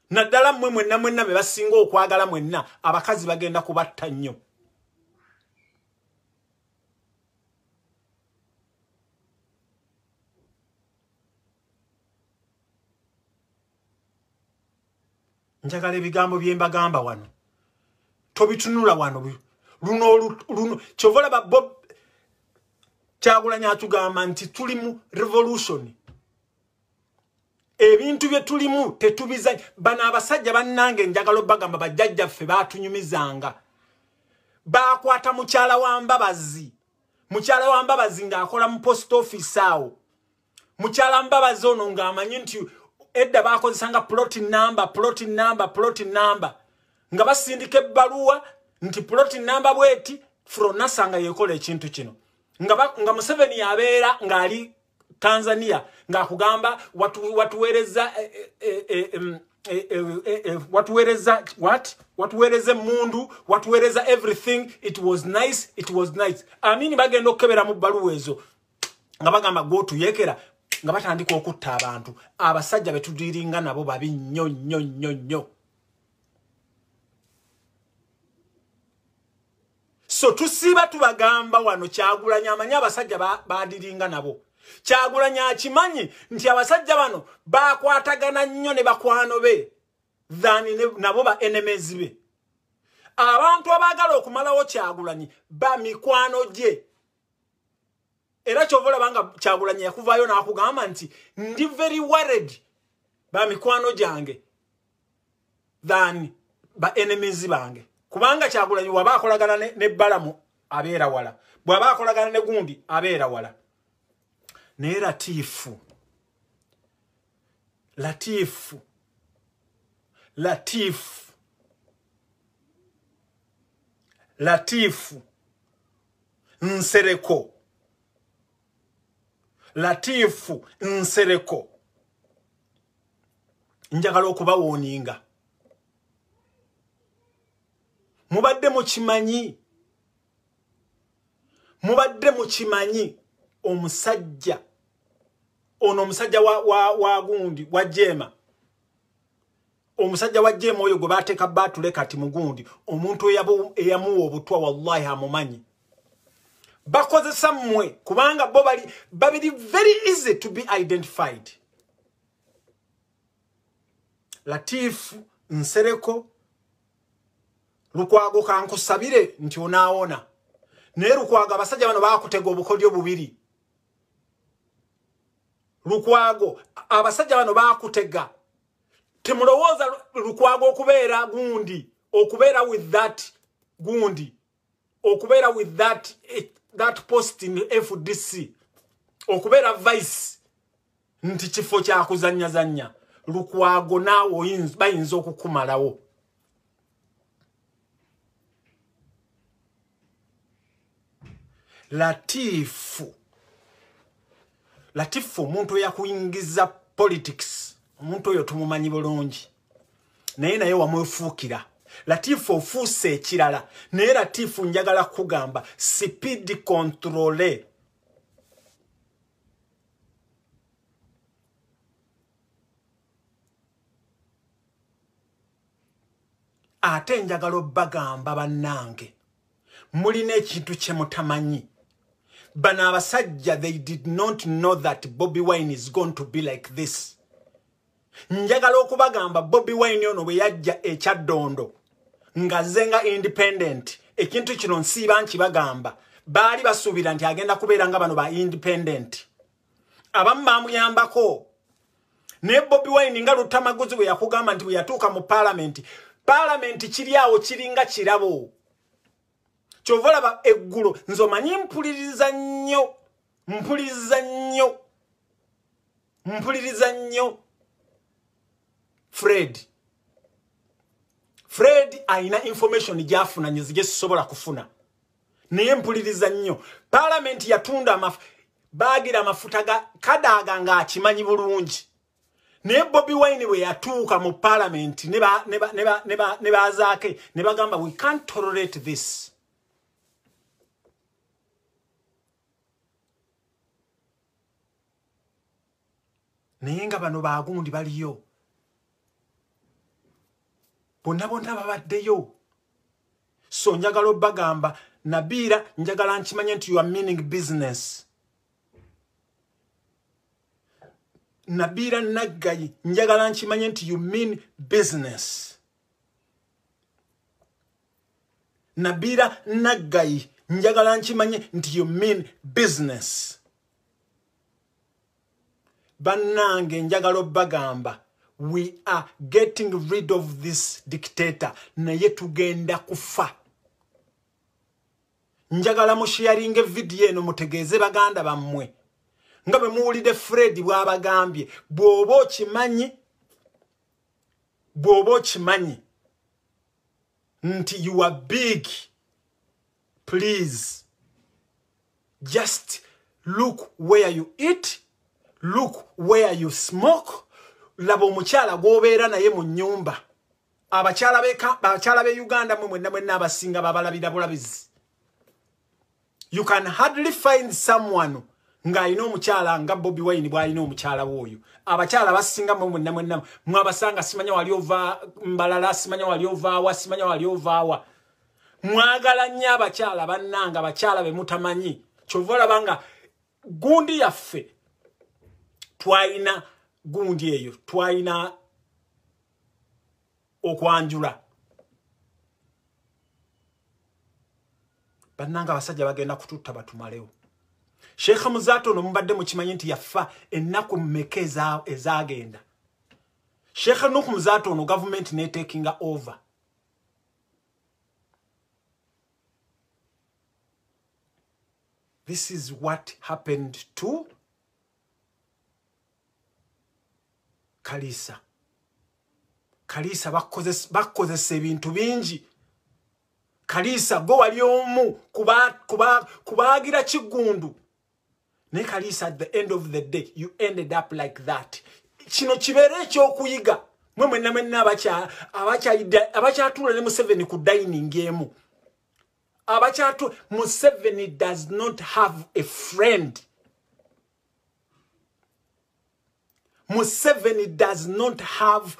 S3: Naddala mmwe mwenna mwenna be basinga okwagala mwenna, abakazi bagenda kubatta nnyo. Njagala ebigambo bye mbagamba wano tobitunula wano. Luno kyova olaba Bob Kyagulanyi atugamba nti tuli mu revolution. Ebintu bye tulimu tetubiza. Bano abasajja bannange njagala obbagamba bajjajjaffe baatunyumizanga. Baakwata mukyala wa Mbabazi. Mukyala wa Mbabazi ng'akola mu post office awo. Mukyala Mbabazi ono ng'amanyi nti edda baakozesanga plot number, plot number, plot number. Nga basindika ebbaluwa nti plot number bweti, Fronasa nga yekola ekintu kino. Nga Museveni yabeera ng'ali Tanzania ng'akugamba watuweereza watuweereza what? Watuweereza mundu, watuweereza everything. It was nice, it was nice. Amini bagenda okukebera mu bbaluwa ezo nga bagamba gw'otuyekera, nga batandika okutta abantu. Abasajja be tudiringa nabo babi nnyo nnyo nnyo nnyo. So tusiba tubagamba wano Kyagulanyi amanyi abasajja badiringa nabo. Kyagulanyi akimanyi nti abasajja bano bakwatagana nnyo ne bakwano be than nabo ba enemies be. Abantu abaagala okumalawo Kyagulanyi ba mikwano gye. Era kyova olaba nga Kyagulanyi yakuvaayo n'akugamba nti ndi very worried ba mikwano gyange than ba enemies bange. Kubanga Kyagulanyi waba akolagana ne Balamu abeera wala, bw'aba akolagana ne gundi abeera wala. Naye Latifu, Latifu, Latifu, Latifu Nsereko, Latifu Nsereko, njagala okubawooninga. Mubadde mukimanyi, mubadde mukimanyi omusajja ono, omusajja wa gundi wa Jema, omusajja wa Jema oyo gwe bateeka batule kati mugundi, omuntu eyamuwa obutwa wallahi amumanyi. Bakozesa mmwe kubanga bo bali babiri very easy to be identified. Latifu Nsereko, Lukwago kankusabire nti onaawona. Naye Lukwago abasajja bano baakutega obukodyo bubiri. Lukwago abasajja bano baakutega. Temulowooza Lukwago okubeera gundi, okubeera with that gundi, okubeera with that post in FDC, okubeera vice nti kifo kya kuzannyazannya. Lukwago naawe bayinza okukumalawo. Latifu, Latifu omuntu eyakuyingiza politics, omuntu oyo tumumanyi bulungi, naye naye wamwefuukira. Latifu ofuuse ekirala. Naye Latifu njagala kugamba speed control. Ate njagala obbagamba bannange, mulina ekintu kye mutamanyi. Bano abasajja, they did not know that Bobi Wine is going to be like this. Njagala okubagamba Bobi Wine ono bwe yajja e Kyaddondo ng'azze nga independent, ekintu kino nsiiba nkibagamba, baali basuubira nti agenda kubeera nga bano ba independent. Abamu bamuyambako. Naye Bobi Wine nga Luttamaguzi bwe yakugamba nti bwe yatuuka mu paalamenti, paalamenti kiri awo kiringa kirabo. Kyova olaba eggulo nze omanyi mpuliriza nnyo, mpuliriza nnyo, mpuliriza nnyo Fred. Fred alina information gy'afuna nyezige sisobola kufuna, naye mpuliriza nnyo. Paalamenti yatunda baagira amafuta ga Kadaga ng'akimanyi bulungi. Naye Bobi Wine bwe yatuuka mu paalamenti ne bazaake ne bagamba we can't tolerate this. Naye nga bano bagundi baliyo. Bonna bonna babaddeyo. So njagala obbagamba, Nabiira njagala nkimanye nti you are meaning business. Nabiira Naggayi njagala nkimanye nti you mean business. Nabiira Naggayi njagala nkimanye nti you mean business. Bannange njagala obbagamba, we are getting rid of this dictator. Naye tugenda kufa. Njagala musharinge video eno mutegeeze baganda bammwe. Nga bwe muwulidde Fred bw'abagambye, bw'oba okimanyi nti you are big, please just look where you eat, look where you smoke. Laba omukyala gw'obeera naye mu nnyumba. Abakyala be Uganda mwe mwenna mwenna abasinga babalabira bulabizi. You can hardly find someone ng'alina omukyala nga Bobi Wine bw'alina omukyala w'oyo. Abakyala basinga mwe mwenna mwenna mwabasanga simanya wali ova Mbalala, simanya wali ovaawa, simanya wali ovaawa. Mwagala nnyo abakyala bannanga, abakyala be mutamanyi. Kyova olaba nga gundi yaffe twalina gundi eyo, twalina okwanjula. Bannanga abasajja bagenda kututta batumalewo. Sheikh Muzaata ono mubadde mukimanyi nti yafa ennaku mmeka ezaagenda. Sheikh Nuhu Muzaata ono government neetakinga over. This is what happened to Kalisa. Kalisa bakozesa ebintu bingi. Kalisa go wali omu kubaagira Kiggundu. Ne Kalisa, at the end of the day, you ended up like that. Kino kibeere ekyokuyiga. Mwe mwenna mwenna abakyatuula ne Museveni ku dining emu. Museveni does not have a friend. Museveni does not have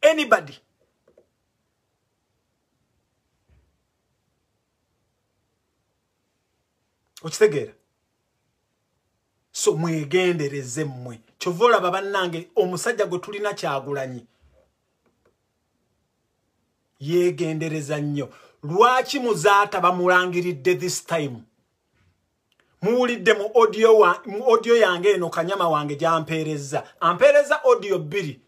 S3: anybody. Okitegeera? So mwegendereze mmwe. Kyova olaba bannange omusajja gwe tulina Kyagulanyi yeegendereza nnyo. Lwaki Muzaata bamulangiridde this time? Muwulidde mu audio yange eno kanyama wange gy'ampeerezza. Ampeereza audio bbiri.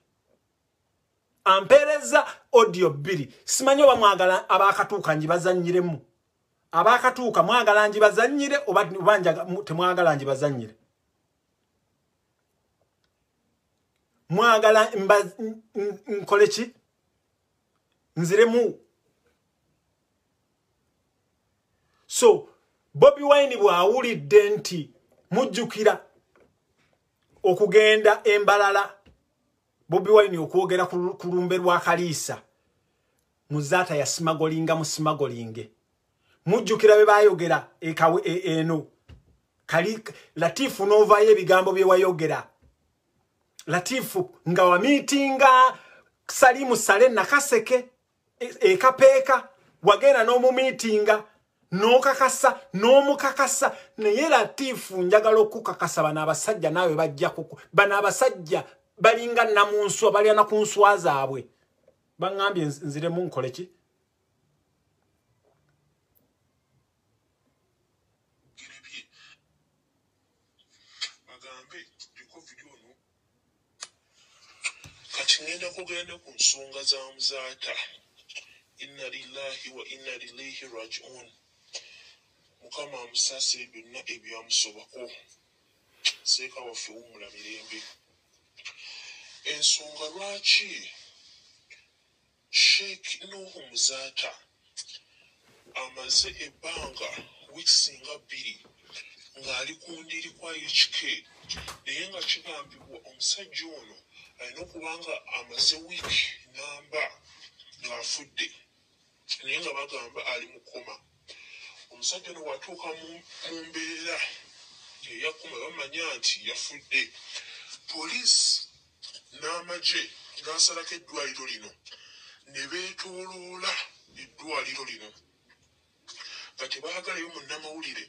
S3: Ampeereza audio bbiri. Simanyi oba mwagala abaakatuuka ngibazannyiremu. Abaakatuuka mwagala ngibazannyire oba temwagala ngibazannyire? Mwagala nkole ki? Nziremu. So Bobi Wine bw'awulidde nti mujjukira okugenda Embalala, Bobi Wine okwogera ku lumbe lwa Kalisa, Muzaata yasimagolinga musimagolinge. Mujjukira bye baayogera eno. Latifu n'ovaayo ebigambo bye wayogera. Latifu nga wamiitinga Salimu Sale Nakaseke ekapeeka, wagenda n'omumiitinga n'okakasa n'omukakasa. Naye Latifu njagala okukakasa bano abasajja naawe bajja kuku. Bano abasajja balinga namunswa, balya na ku nswa zaabwe. Baŋŋambye nziremu nkole ki?
S7: Kati ngenda kugenda ku nsonga za Muzaata. Inna lillahi wa inna ilaihi raji'un. Mukama amusaasire byonna ebyamusobako. Seeka waffe wummula mirembe. Ensonga lwaki Sheikh Nuhu Muzaata amaze ebbanga wiiki nga 2 ng'ali ku ndiri kwa HK, naye nga kigambibwa omusajja ono alina okuba nga amaze wiiki namba ng'afudde, naye nga bagamba ali mu koma. Omusajja ono bw'atuuka mu mbeera eyakoma bamanya nti yafudde. Poliisi n'amagye gaasalako eddwaliro lino Ne beetooloola eddwaliro lino nga tebaagalayo munnamawulire,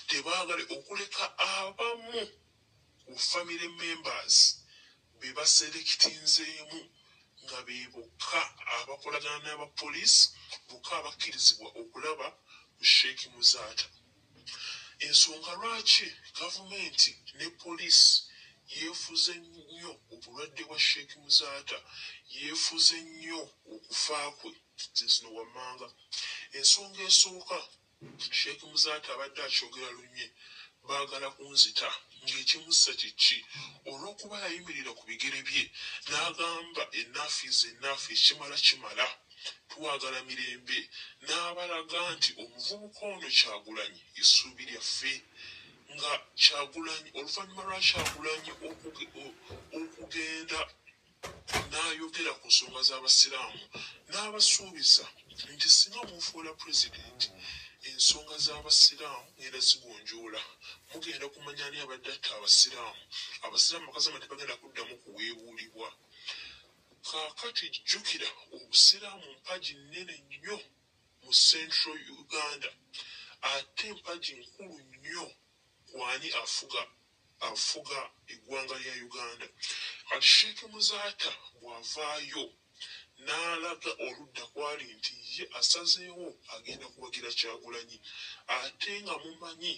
S7: tebaagala okuleka abamu ku family members be baserekitinzeemu nga be bokka abakolagana n'abapoliisi, bokka abakkirizibwa okulaba ku Sheikh Muzaata. Ensonga lwaki gavumenti ne poliisi yeefuze nnyo obulwadde bwa Sheikh Muzaata, yeefuze nnyo okufa kwe, ze zino wammanga. Ensonga esooka, Sheikh Muzaata abadde akyogera lunye, baagala kunzita, ng'ekimussa kiki? Olw'okuba yayimirira ku bigere bye n'agamba enough is enough, ekimala kimala, twagala mirembe, n'abalaga nti omuvubuka ono Kyagulanyi essuubi lyaffe. Nga Kyagulanyi, oluvannyuma lwa Kyagulanyi okugenda n'ayogera ku nsonga z'abasiraamu n'abasuubiza nti singa munfuula pulezidenti, ensonga z'abasiraamu ngenda zigonjoola, mugenda kumanya ani abadde atta abasiraamu, abasiraamu akazama tebagenda kuddamu kuweebuulibwa. Kaakati jjukira obusiraamu mpagi nnene nnyo mu Central Uganda, ate mpagi nkulu nnyo kwani afuga eggwanga lya Uganda. Kati Sheikh Muzaata bw'avaayo n'alaga oludda kwali nti ye asazeewo agenda kuwagira Kyagulanyi, ate nga mumanyi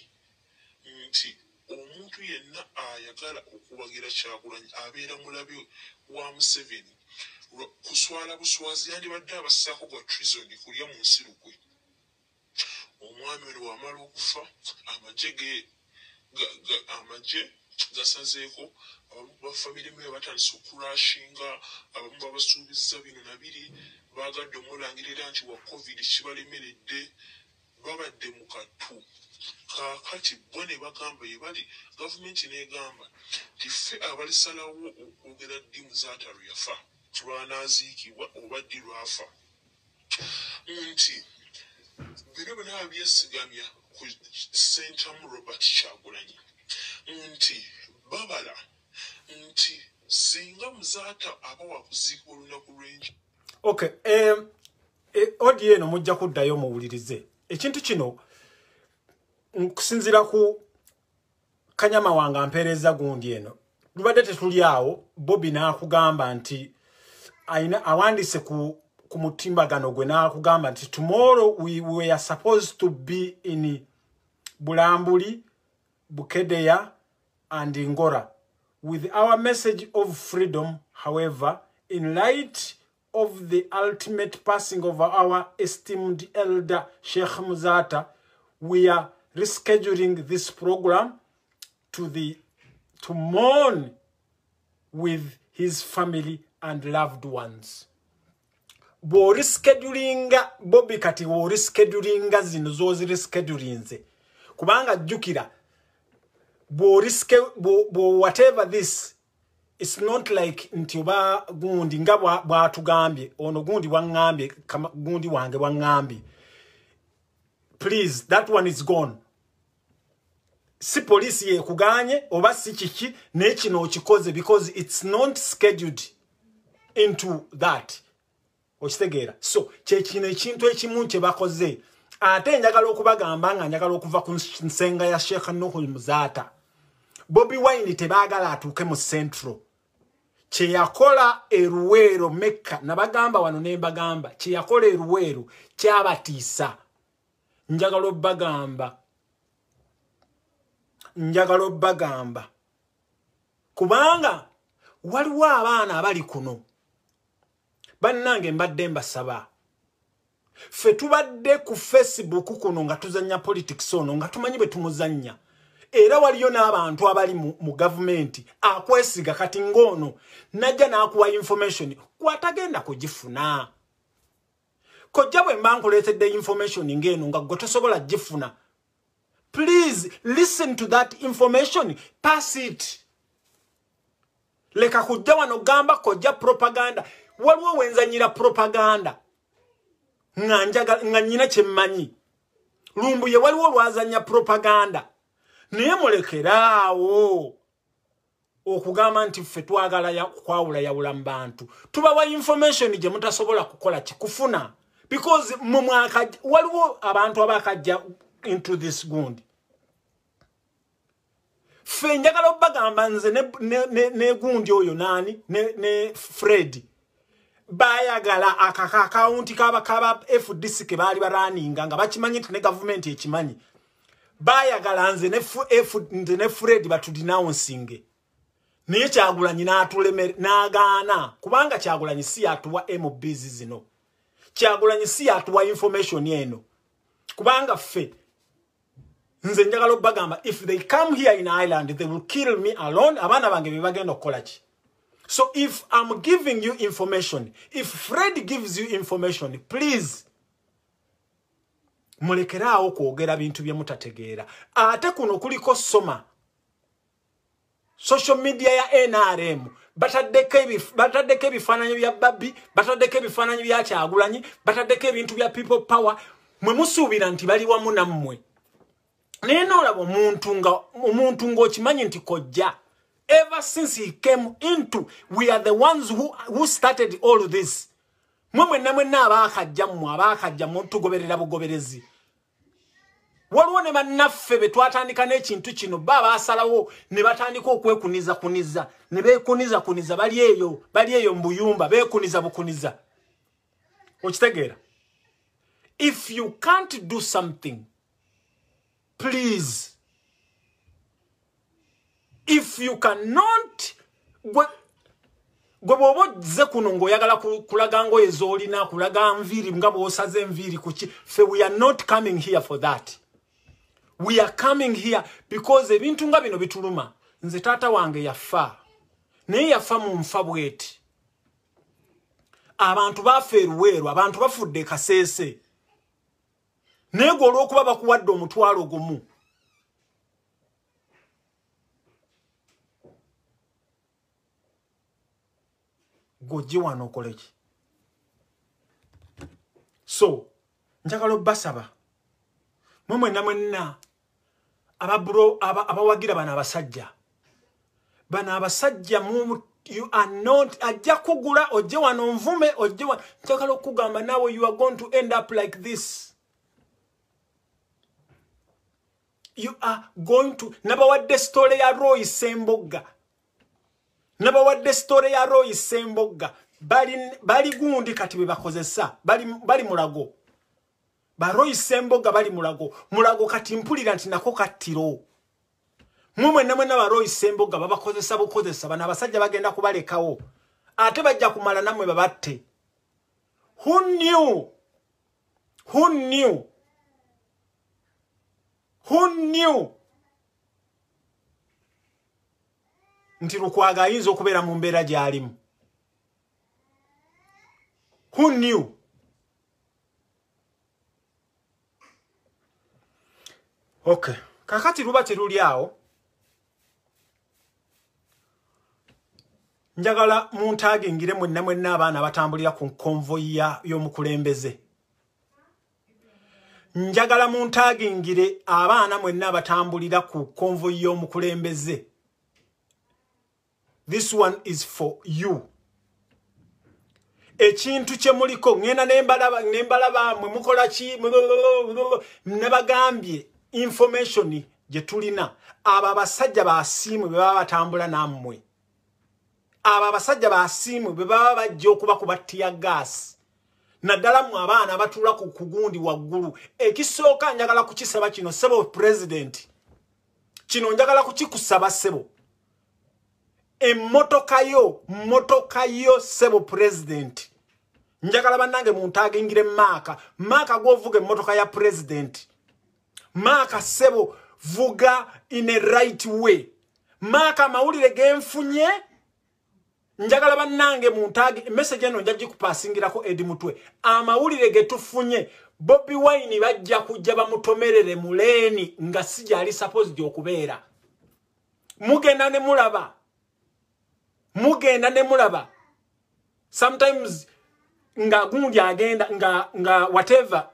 S7: nti omuntu yenna ayagala okuwagira Kyagulanyi abeera mulabe wa Museveni. Kuswala buswazi yandibadde abassaako gwa treason, kulya mu nsi lukwe. Omwami ono wamala okufa, amagye gasazeeko, abamu ku bafamire me batandise okurashinga, abamu babasuubizza bino na biri, baagadde omulangirira nti wa COVID kibalemeredde, babadde mu kattu. Kaakati bo ne bagamba yebali, gavumenti n'egamba nti ffe abalisalawo okwogera ddi Muzaata lwe yafa, lwanaaziikibwa oba ddi lwafa, nti bino byonna babyesigamya ku Ssentamu Robert Kyagulanyi, nti babala nti singa Muzaata aba wakuziikibwa olunaku lw'enkya.
S3: Okay, audio eno mujja kuddayo muwulirize. Ekintu kino nkusinziira ku kanyama wange ampeereza gundi eno. Lubadde tetuli awo, Bobi n'akugamba nti ayina awandiise ku mutimbagano gwe n'akugamba nti tomorrow we were supposed to be in Bulambuli, Bukedea and Ngora with our message of freedom. However, in light of the ultimate passing of our esteemed elder Sheikh Muzaata, we are rescheduling this program to mourn with his family and loved ones. Bw'oreschedulinga Bobi, kati bw'oreschedulinga zino z'ozireschedulinze, kubanga jjukira bw'o whatever this, it's not like nti oba gundi nga bw'atugambye ono gundi waŋŋambye, gundi wange waŋŋambye, please, that one is gone. Si poliisi yekuganye oba si kiki, naye kino okikoze because it's not scheduled into that, okitegeera? So kyekino ekintu ekimu kye bakoze. Ate njagala okubagamba nga njagala okuva ku nsenga ya Sheikh Nuhu Muzaata, Bobi Wine tebaagala atuuke mu Central. Kye yakola e Luweero Mecca, nabagamba wano ne mbagamba, kye yakola e Luweero kyabatiisa. Njagala obbagamba kubanga waliwo abaana abali kuno. Bannange, mbadde mbasaba, ffe tubadde ku Facebook kuno nga tuzannya politics ono nga tumanyi bwe tumuzannya, era waliyo n'abantu abali mu gavumenti akwesiga. Kati ng'ono najja n'akuwa information kwatagenda kugifuna. Kojja, bwe mba nkuleetedde information ng'eno nga gwe tosobola gifuna, please listen to that information, pass it. Leka kujja wano gamba kojja propaganda. Waliwo wenzanyira propaganda nga njagala nga nyina kyemmanyi. Lumbuye waliwo lwazanya propaganda, naye mulekeraawo. Okugamba nti ffe twagala kwawula yawula mu bantu. Tubawa information gye mutasobola kukola kikufuna. Because mu mwaka waliwo abantu abakajja into this gundi. Ffe njagala obbagamba nze ne gundi oyo nani ne Fred. Bayagala akakaunti kaba FDC ke bali baraninga nga bakimanyi nti ne government ekimanyi. Bayagala nze ne Fred batudenouncinge. Naye Kyagulanyi n'atulemera n'agaana kubanga Kyagulanyi si yatuwa MBs zino. Kyagulanyi si yatuwa information eno. Kubanga ffe nze njagala obbagamba if they come here in Ireland they will kill me alone, abaana bange be bagenda okukola ki. So if I'm giving you information, if Fred gives you information, please mulekeraawo kwogera bintu bye mutategeera. Ate kuno kuliko soma social media ya NRM bataddeko ebifaananyi bya Babbi, bataddeko ebifaananyi bya Kyagulanyi, bataddeko ebintu bya people power. Mwe musuubira nti bali wamu nammwe. Naye n'olaba omuntu ng'okimanyi nti kojja. Ever since he came into, we are the ones who started all this. Mwe mwenna mwenna abaakajja mmwe abaakajja mutugoberera bugoberezi. Waliwo ne bannaffe be twatandika n'ekintu kino ba baasalawo ne batandika okwekuniza kuniza ne beekuniza kuniza bali eyo mu buyumba beekuniza bukuniza. Okitegeera? If you can't do something, please. If you cannot, gwe bw'oba ozze kuno ng'oyagala kulaga ngoye z'olina, kulaga nviiri nga bw'osaze enviiri kuki, ffe we are not coming here for that. We are coming here because ebintu nga bino bituluma. Nze taata wange yafa. Naye yafa mu nfa bw'eti. Abantu bafa eruweeru, abantu bafudde Kasese. Naye gwe olw'okuba bakuwadde omutwalo gumu. Gojje wano okole ki? So, njagala obbasaba. Mwe mwenna mwenna abawagira bano abasajja. Bano abasajja you are not ajja kugula ojje wano nvume ojje wano. Njagala okugamba nawe you are going to end up like this. You are going to nabawadde story ya Roy Sembogga. Nabawadde story ya Roy Sembogga. Bali gundi kati be bakozesa. Bali mulago. Ba Roy Sembogga bali mulago. Mulago kati mpulira nti nako kattiro. Mwe namwe na ba Roy Sembogga babakozesa bukozesa bana abasajja bagenda kubalekawo. Ate bajja kumala namwe babatte. Who knew? Who knew? Who knew? Nti Lukwago ayinza okubeera mu mbeera gy'alimu. Who knew? Okay. Kakati luba teruli awo. Njagala muntaagingire mwenna mwenna abaana abatambulira ku konvoyi y'omukulembeze. Njagala muntaagingire abaana mwenna abatambulira ku konvoyi y'omukulembeze. This one is for you. Ekintu kye muliko ngenda nembalaba mwe mukola ki nabagambye information gye tulina. Abo abasajja basiimwe bwe baba batambula nammwe. Abo abasajja basiimwe bwe baba bajja okubakuba tear gas. Naddala mmwe abaana abatuula ku kugundi waggulu. Ekisooka njagala kukisaba kino ssebo president. Kino njagala kukikusaba ssebo. Emmotoka yo ssebo president. Njagala bannange muntaagingire maaka. Maaka gw'ovuga emmotoka ya president. Maaka ssebo vuga in a right way. Maaka amawulire genfunye. Njagala bannange muntaage message eno nja gikupasingirako Edi Mutwe. Amawulire ge tufunye Bobi Wine bajja kujja bamutomerere muleni nga si gyali supposed okubeera. Mugenda ne mulaba. Mugenda ne mulaba. Sometimes nga gundi agenda nga whatever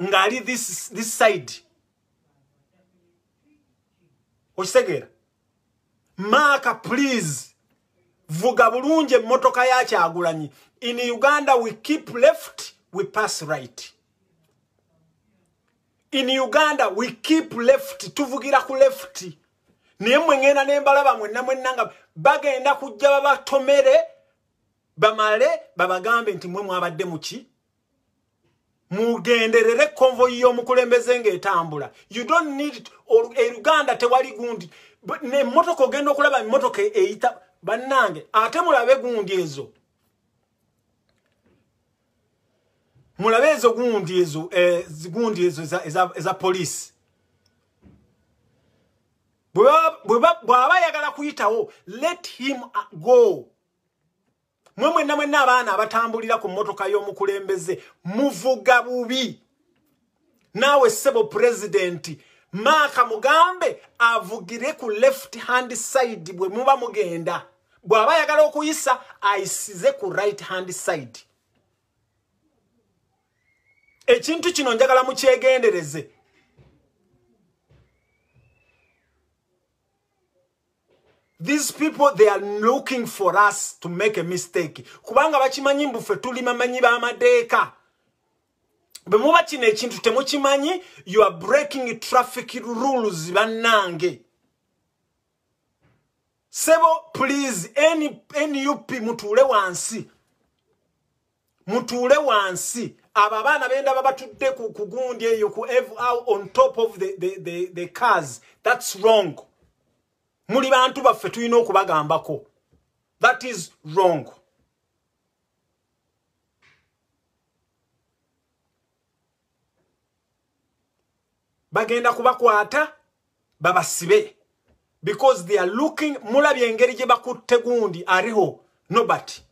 S3: nga ali this side. Okitegeera? Mark, please, vuga bulungi emmotoka ya Kyagulanyi. In Uganda we keep left, we pass right. In Uganda we keep left, tuvugira ku left. Naye mmwe ngenda ne mbalaba mwenna mwenna nga bagenda kujja babatomere bamale babagambe nti mmwe mwabadde muki. Mugenderere convoy y'omukulembeze ng'etambula. You don't need e Uganda tewali gundi. Ne mmotoka ogenda okulaba emmotoka eyita bannange ate mulabe gundi ezo. Mulabe ezo gundi ezo gundi ezo eza police. Bw'aba ayagala kuyitawo, let him go. Mwe mwenna mwenna abaana abatambulira ku mmotoka y'omukulembeze muvuga bubi. Naawe ssebo president Mark mugambe avugire ku left hand side bwe muba mugenda. Bw'aba ayagala okuyisa ayisize ku right hand side. Ekintu kino njagala mukyegendereze. These people, they are looking for us to make a mistake. Kubanga bakimanyi mbu ffe tuli bamanyi b'amateeka. Bwe muba kino ekintu temukimanyi, you are breaking traffic rules bannange. Sebo, please, NUP mutuule wansi. Mutuule wansi. Abo abaana benda babatudde ku gundi eyo ku on top of the cars. That's wrong. Muli bantu baffe tulina okubagambako. That is wrong. Bagenda kubakwata babasibe because they are looking. Mulabye engeri gye bakutte gundi ariho Nobert.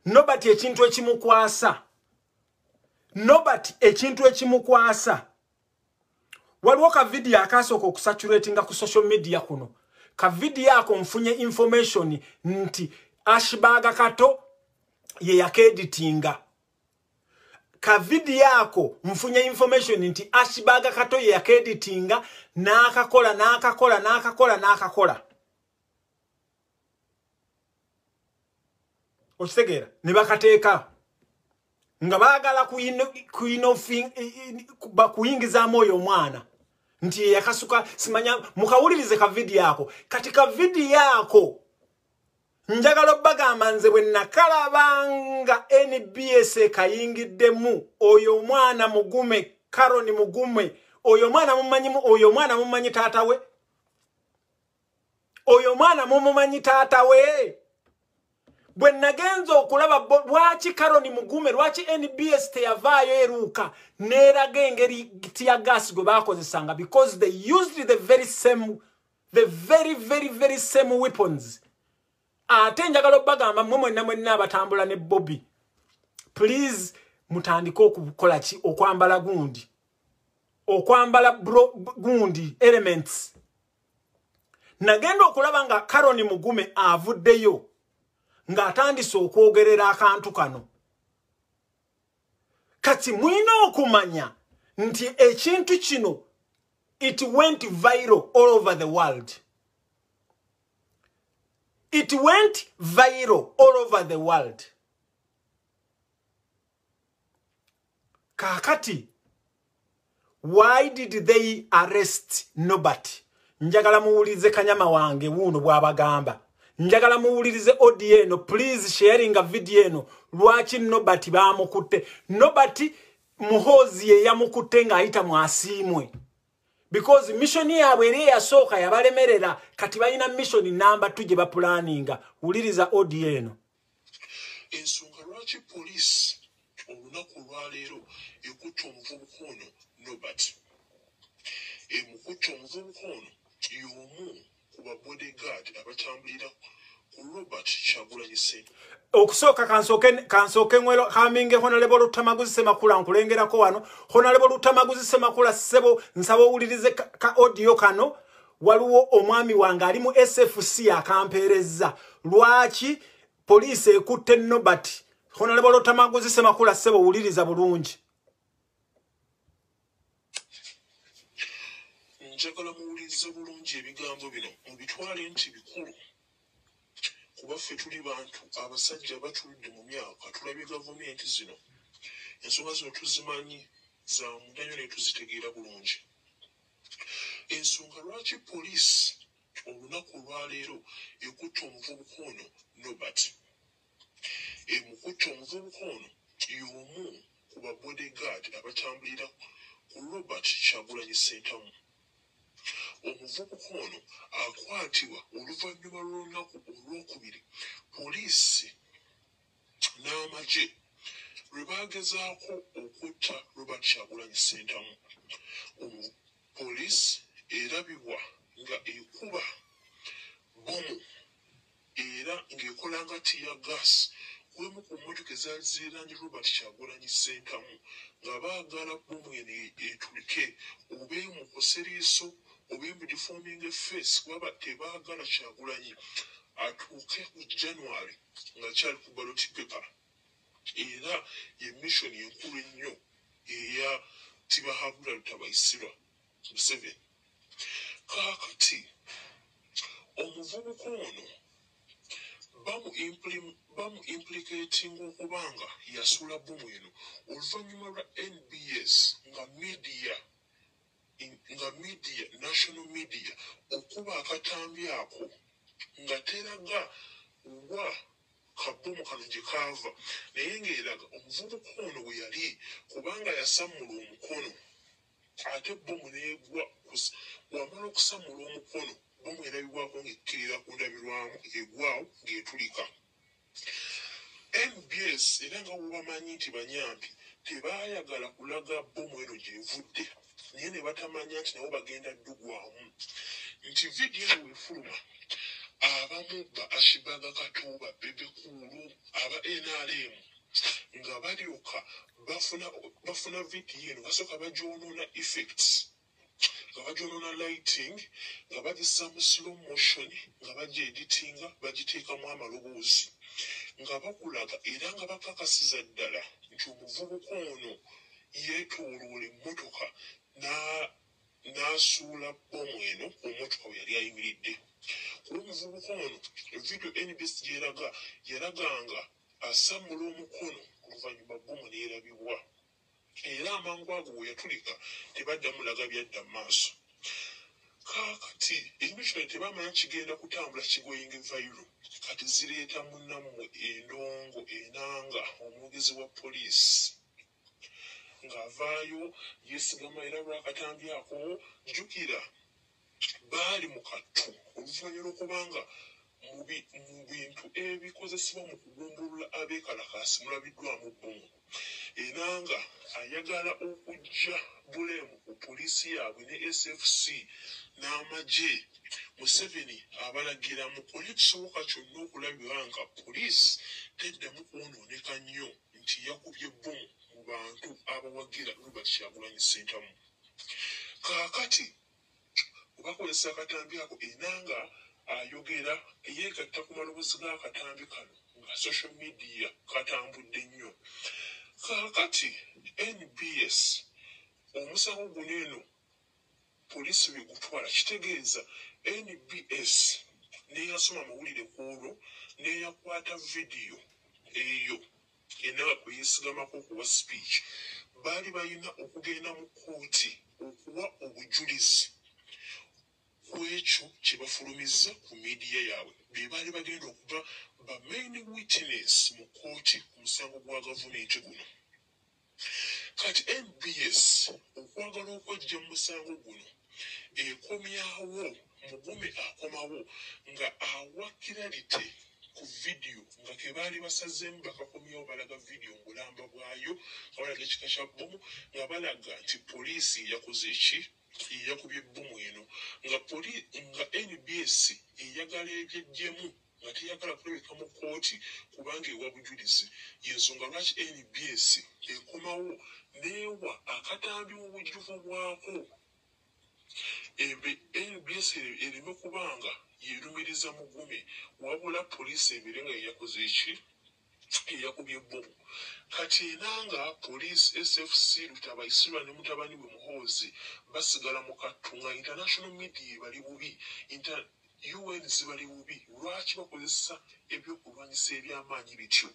S3: Nobert ekintu ekimukwasa. Nobert ekintu ekimukwasa. Waliwo ka video akasooka okusaturatinga ku social media kuno. Ka video ako nfunye information nti Ashbaga Kato ye yakeditinga. Ka video ako nfunye information nti Ashbaga Kato ye yakeditinga n'akakola n'akakola n'akakola n'akakola. Okitegeera ne bakateeka nga baagala kuyingizaamu oyo omwana nti yakasuka simanya. Mukawulirize ka video ako. Kati ka video ako njagala obbagamba nze bwe nakalabanga NBS kayingiddemu oyo omwana Mugume, Caron Mugume, oyo omwana mumanyi, oyo omwana mumanyi taata we, oyo omwana mumumanyi taata we. Bwe nagenza okulaba lwaki Caron Mugume, lwaki NBS teyavaayo eruuka n'eraga engeri tear gas gwe baakozesanga, because they used the very same, the very very very same weapons. Ate njagala obbagamba mmwe mwenna mwenna abatambula ne Bobi, please mutandike okukola ki, okwambala gundi, okwambala gundi elements. Nagenda okulaba nga Caron Mugume avuddeyo ng'atandise okwogerera akantu kano. Kati mulina okumanya nti ekintu kino it went viral all over the world. It went viral all over the world. Kaakati, why did they arrest Nobert? Njagala muwulirize kanyama wange wuno bw'abagamba. Njagala muwulirize audio eno, please sharing a video eno. Lwaki Nobert bamukutte? Nobert Muhoozi ye yamukutte ng'ayita mu Asiimwe. Because mission yaabwe eri eyasooka yabalemerera, kati balina mission namba 2 gye bapulaninga. Wuliriza audio eno.
S7: Ensonga lwaki poliisi olunaku olwaleero ekutte omuvubuka ono Nobert. Emukutte omuvubuka ono y'omu ku ba bodyguard abatambulira ku Robert Kyagulanyi Ssentamu.
S3: Okusooka kansooke nwero haminge Honorable Lutamaguzi Ssemakula nkulengerako wano. Honorable Lutamaguzi Ssemakula ssebo nsaba owulirize ka audio kano. Waliwo omwami wange ali mu SFC akampeerezza lwaki poliisi ekutte Nobert. Honorable Lutamaguzi Ssemakula ssebo wuliriza bulungi.
S7: Njagala muwulirize bulungi ebigambo bino, mubitwale nti bikulu, kuba ffe tuli bantu abasajja batuludde mu myaka, tulabye gavumenti zino, ensonga zino tuzimanyi za mundanyo naye tuzitegeera bulungi. Ensonga lwaki poliisi olunaku olwaleero ekutte omuvubuka ono Nobert, emukutte omuvubuka ono y'omu ku ba bodyguard abatambulira ku Robert Kyagulanyi Ssentamu. Omuvubuka ono akwatibwa oluvannyuma lw'olunaku olwokubiri poliisi n'amagye lwe baagezaako okutta Robert Kyagulanyi Ssentamu. Poliisi erabibwa nga ekuba bbomu era ng'ekola nga tear gas kwemu ku mmotoka ezaali ziriraanye Robert Kyagulanyi Ssentamu, nga baagala bbomu eno etulike oba emukose liiso oba emudeforminga face, kuba tebaagala Kyagulanyi atuuke ku January ng'akyali ku ballot paper. Era ye mission enkulu ennyo eya Tibahabula Lutabayisirwa Museveni. Kaakati omuvubuka ono bamu implicating okubanga yasuula bbomu eno oluvannyuma lwa NBS nga media national media okuba akatambi ako nga teraga wa kabbomu kano gye kaava, naye ng'eraga omuvubuka ono bwe yali, kubanga yasammula omukono ate bbomu n'egwa. Wamala okusammula omukono, bbomu erabibwako ng'ekkirira ku ndabirwamu, egwawo ng'etulika. NBS era nga bwebamanyi nti banyampi tebaayagala kulaga bbomu eno gy'evudde, naye ne batamanya nti nabo bagenda ddugwamu, nti vidiyo eno weefuluma abamu ba Ashibaga Kato, ba Bebe Cool, aba NRM nga balyoka bafuna vidiyo eno, basooka bagyonoona effects, nga bagyonoona lighting, nga bagissa mu slow motion, nga bagyeditinga, bagiteekamu amaloboozi, nga bakulaga era nga bakakasiza ddala nti omuvubuka ono yeetooloola emmotoka n'asuula bbomu eno ku mmotoka we yali ayimiridde. Kuba omuvubuka ono vidiyo NBS gy'eraga yalaganga asammula omukono, oluvannyuma bbomu n'erabibwa, era amangu ago we yatulika tebaddamu laga byadda mu maaso. Kaakati ekintu kino tebamanya kigenda kutambula kigoyinga viral. Kati zireeta munnammwe endongo enanga omwogezi wa poliisi ng'avaayo yeesigama era lw'akatambi ako. Jjukira baali mu kattu oluvannyuma lw'okubanga mu bintu ebikozesebwa mu kugumbulula abeekalakaasi mulabiddwamu bbomu, era nga ayagala okuggya bulemu ku poliisi yaabwe ne SFC n'amagye. Museveni abalagira mukole ekisoboka kyonna okulabira nga poliisi teddamu kwonooneka nnyo nti yakubye bbomu mu bantu abawagira Robert Kyagulanyi Ssentamu. Kaakati obakozesa akatambi ako, enanga ayogera yeegatta ku maloboozi g'akatambi kano nga social media katambudde nnyo. Kaakati NBS omusango guno eno poliisi bwe gutwala, kitegeeza NBS n'eyasoma amawulire ku olwo n'eyakwata vidiyo eyo enanga kwe yeesigamako okuwa speech, baali balina okugenda mu kkooti okuwa obujulizi ku ekyo kye bafulumizza ku midiya yaabwe. Be baali bagenda okuba ba main witness mu kkooti ku musango gwa gavumenti guno. Kati NBS okwagala okwejja mu musango guno ekomyawo Mugume, akomawo nga awa clarity ku vidiyo nga ke baali basazeemu bakakomyawo, balaga vidiyo mu bulamba bwayo, nga balaga ekika kya bbomu, nga balaga nti poliisi yakoze eki, yakubye bbomu eno, nga NBS eyagala ebyejjemu, nga teyagala kulabika mu kkooti kubanga ewa bujulizi. Y'ensonga lwaki NBS ekomawo n'ewa akatambi mu bujjuvu bwako, NBS ereme kubanga yerumiriza Mugume, wabula poliisi ebeere nga yeyakoze eki, Eyakubye bomu. Kati enanga police, SFC Lutabaisirwa ne mutabani we Muhoozi basigala mu kattu, nga international media bali bubi, UN zibali bubi. Lwaki bakozesa ebyokulwanyisa ebyamaanyi bityo,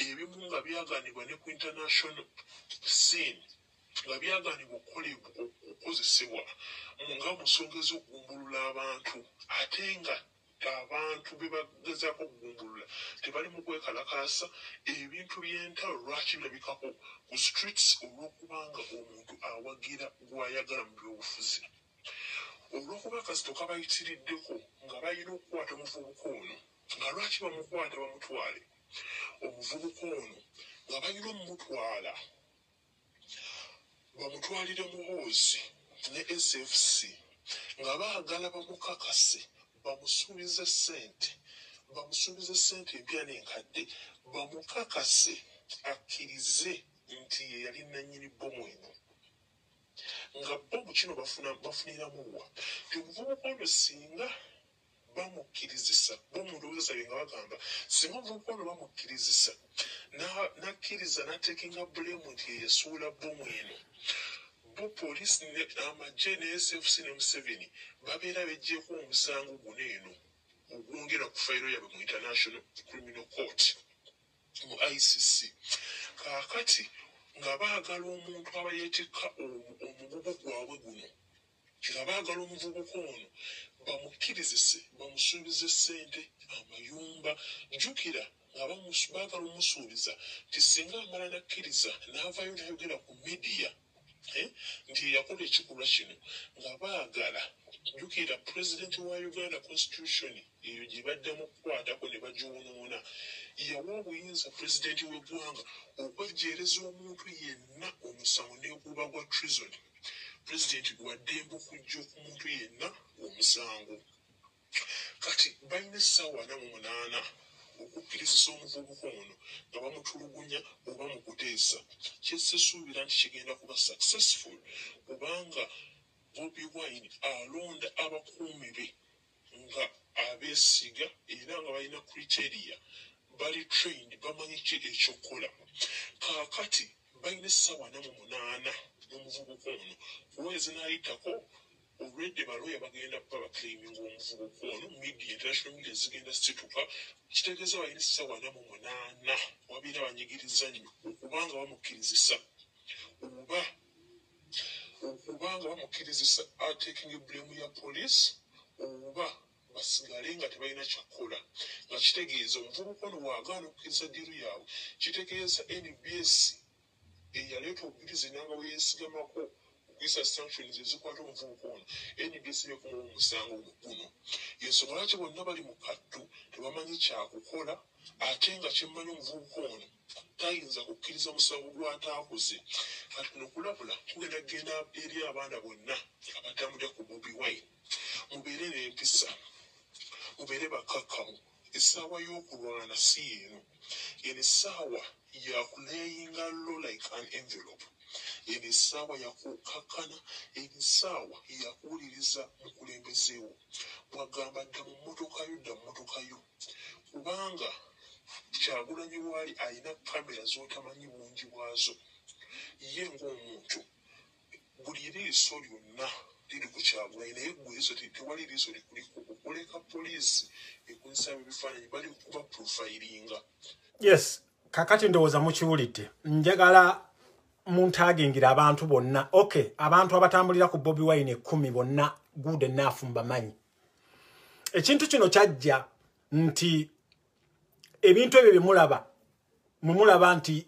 S7: ebimu nga byagaanibwa ne ku international scene, nga byagaanibwa okukozesebwa nga mu nsonga ez'okugumbulula abantu, ate nga abantu be bagezaako okugumbulula tebali mu kwekalakaasa? Ebintu by'entalo lwaki birabikako ku streets olw'okubanga omuntu awagira gw'ayagala mu byobufuzi? Olw'okuba akazito kabayitiriddeko nga balina okukwata omuvubuka ono, nga lwaki bamukwata bamutwale? Omuvubuka ono nga balina omumutwala bamutwalire Muhoozi ne SFC, nga baagala bamukakase, bamusuubize ssente, bamusuubize ssente empya n'enkadde, bamukakase akkirize nti ye yali nannyini bbomu eno. Nga bbomu kino bafuniramu wa? Omuvubuka ono singa bamukkirizisa, bo mu ndowooza zaabwe nga bagamba singa omuvubuka ono bamukkirizisa n'akkiriza n'atekinga blame nti ye yasuula bbomu eno, bo poliisi, amagye ne SFC ne Museveni babeera beggyeko omusango guno eno ogwongera ku fayiro yaabwe mu International Criminal Court, mu ICC. Kaakati nga baagala omuntu aba yeetikka omugugu gwabwe guno, nga baagala omuvubuka ono bamukkirizise, bamusuubize ssente, amayumba. Jjukira nga baagala omusuubiza nti singa amala nakkiriza n'avaayo n'ayogera ku media nti yakola ekikolwa kino, nga baagala, jjukira pulezidenti wa Uganda, constitution eyo gye baddamu okukwatako ne bagyonoona, yawa obuyinza pulezidenti w'eggwanga okwejjeereza omuntu yenna omusango n'eguba gwa treason. Pulezidenti gwaddembe okujja ku muntu yenna omusango. Kati balina essaawa 48 okukkirizisa omuvubuka ono nga bamutulugunya oba mu kuteesa. Kyesisuubira nti kigenda kuba successful, kubanga Bobi Wine alonda abakuumi be nga abeesiga era nga balina criteria, bali trained, bamanyi ki ekyokukola. Kaakati balina essaawa 48 n'omuvubuka ono, kuba ezinaayitako olwedde balooya bagenda kuba baclaiminga omuvubuka ono, media, international media zigenda situka. Kitegeeza balina essaawa 48, wabeera banyigiriza nnyo okubanga bamukkirizisa, oba okubanga bamukkirizisa ataking blame ya police, oba basigale nga tebalina kyakukola. Nga kitegeeza omuvubuka ono waagaana okukkiriza deal yaabwe, kitegeeza NBS eyaleeta obujulizi nanga bwe yeesigamako okuyisa sanctions ezikwata omuvubuka ono, NBS bekumawo omusango guno. Yensonga lwaki bonna bali mu kattu, tebamanyi kyakukola. Ate nga kyemmanyi, omuvubuka ono tayinza kukkiriza musango gw'ataakoze. Kati kuno kulabula kugenda kugenda eri abaana bonna abatambulira ku Bobi Wine: mubeere n'empisa, mubeere bakkakkamu. Essaawa y'okulwana si eno. Eno essaawa yakulayinga low like an envelope. Eno essaawa yakukakkana. Eno essaawa yakuwuliriza mukulembezeewo. Bwagamba dda mu mmotoka yo, dda mu mmotoka yo, kubanga Kyagulanyi waali alina kamera z'otamanyi bungi bwazo. Ye ng'omuntu, buli liiso lyonna liri ku Kyagulanyi, naye gwe liiso tewali liiso likuliko okuleka poliisi ekozesa ebifaananyi, bali kuba profilinga.
S3: Yes, kakati ndowooza mukiwulidde. Njagala muntagingira abantu bonna. Okay, abantu abatambulira ku Bobi Wine 10 bonna, good enough, mbamanyi. Ekintu kino kyajja nti ebintu ebyo byemulaba, mumulaba nti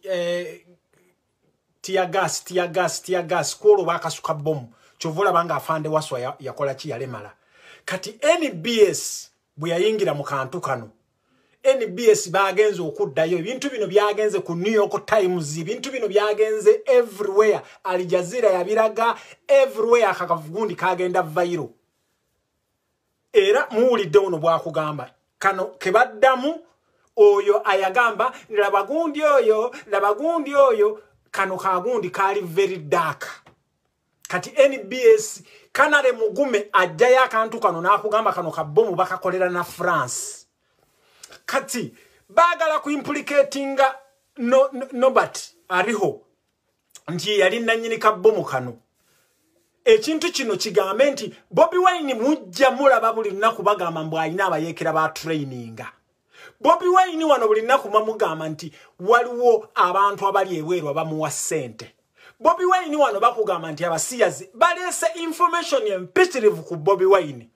S3: tear gas, tear gas, tear gas, kwolwo bakasuka bomu. Kyova olaba nga afande Waswa yakola ki? Yalemala. Kati NBS bwe yayingira mu kantu kano, NBS bagenze okuddayo, ebintu bino byagenze ku New York Times, ebintu bino byagenze everywhere, Al Jazeera yabiraga everywhere, akakavugundi kagenda viral. Era muwulidde ono bwakugamba kano kebaddamu, oyo ayagamba laba gundi oyo, laba gundi oyo, kano kagundi kali very dark. Kati NBS kanale mugume ajjayo akantu kano n'akugamba kano kabomu bakakolera na France. Kati Baagala ku implicatinga Norbert Ariho nti yali nannyini kabbomu kano. Ekintu kino kigambe nti Bobi Wine mujja mulaba buli lunaku bagamba mbu alina abayeekera ba traininga. Bobi Wine wano buli lunaku bamugamba nti waliwo abantu abali ebweru abamuwa ssente. Bobi Wine wano bakugamba nti abasiyazi baleese information empitirivu ku Bobi Wine.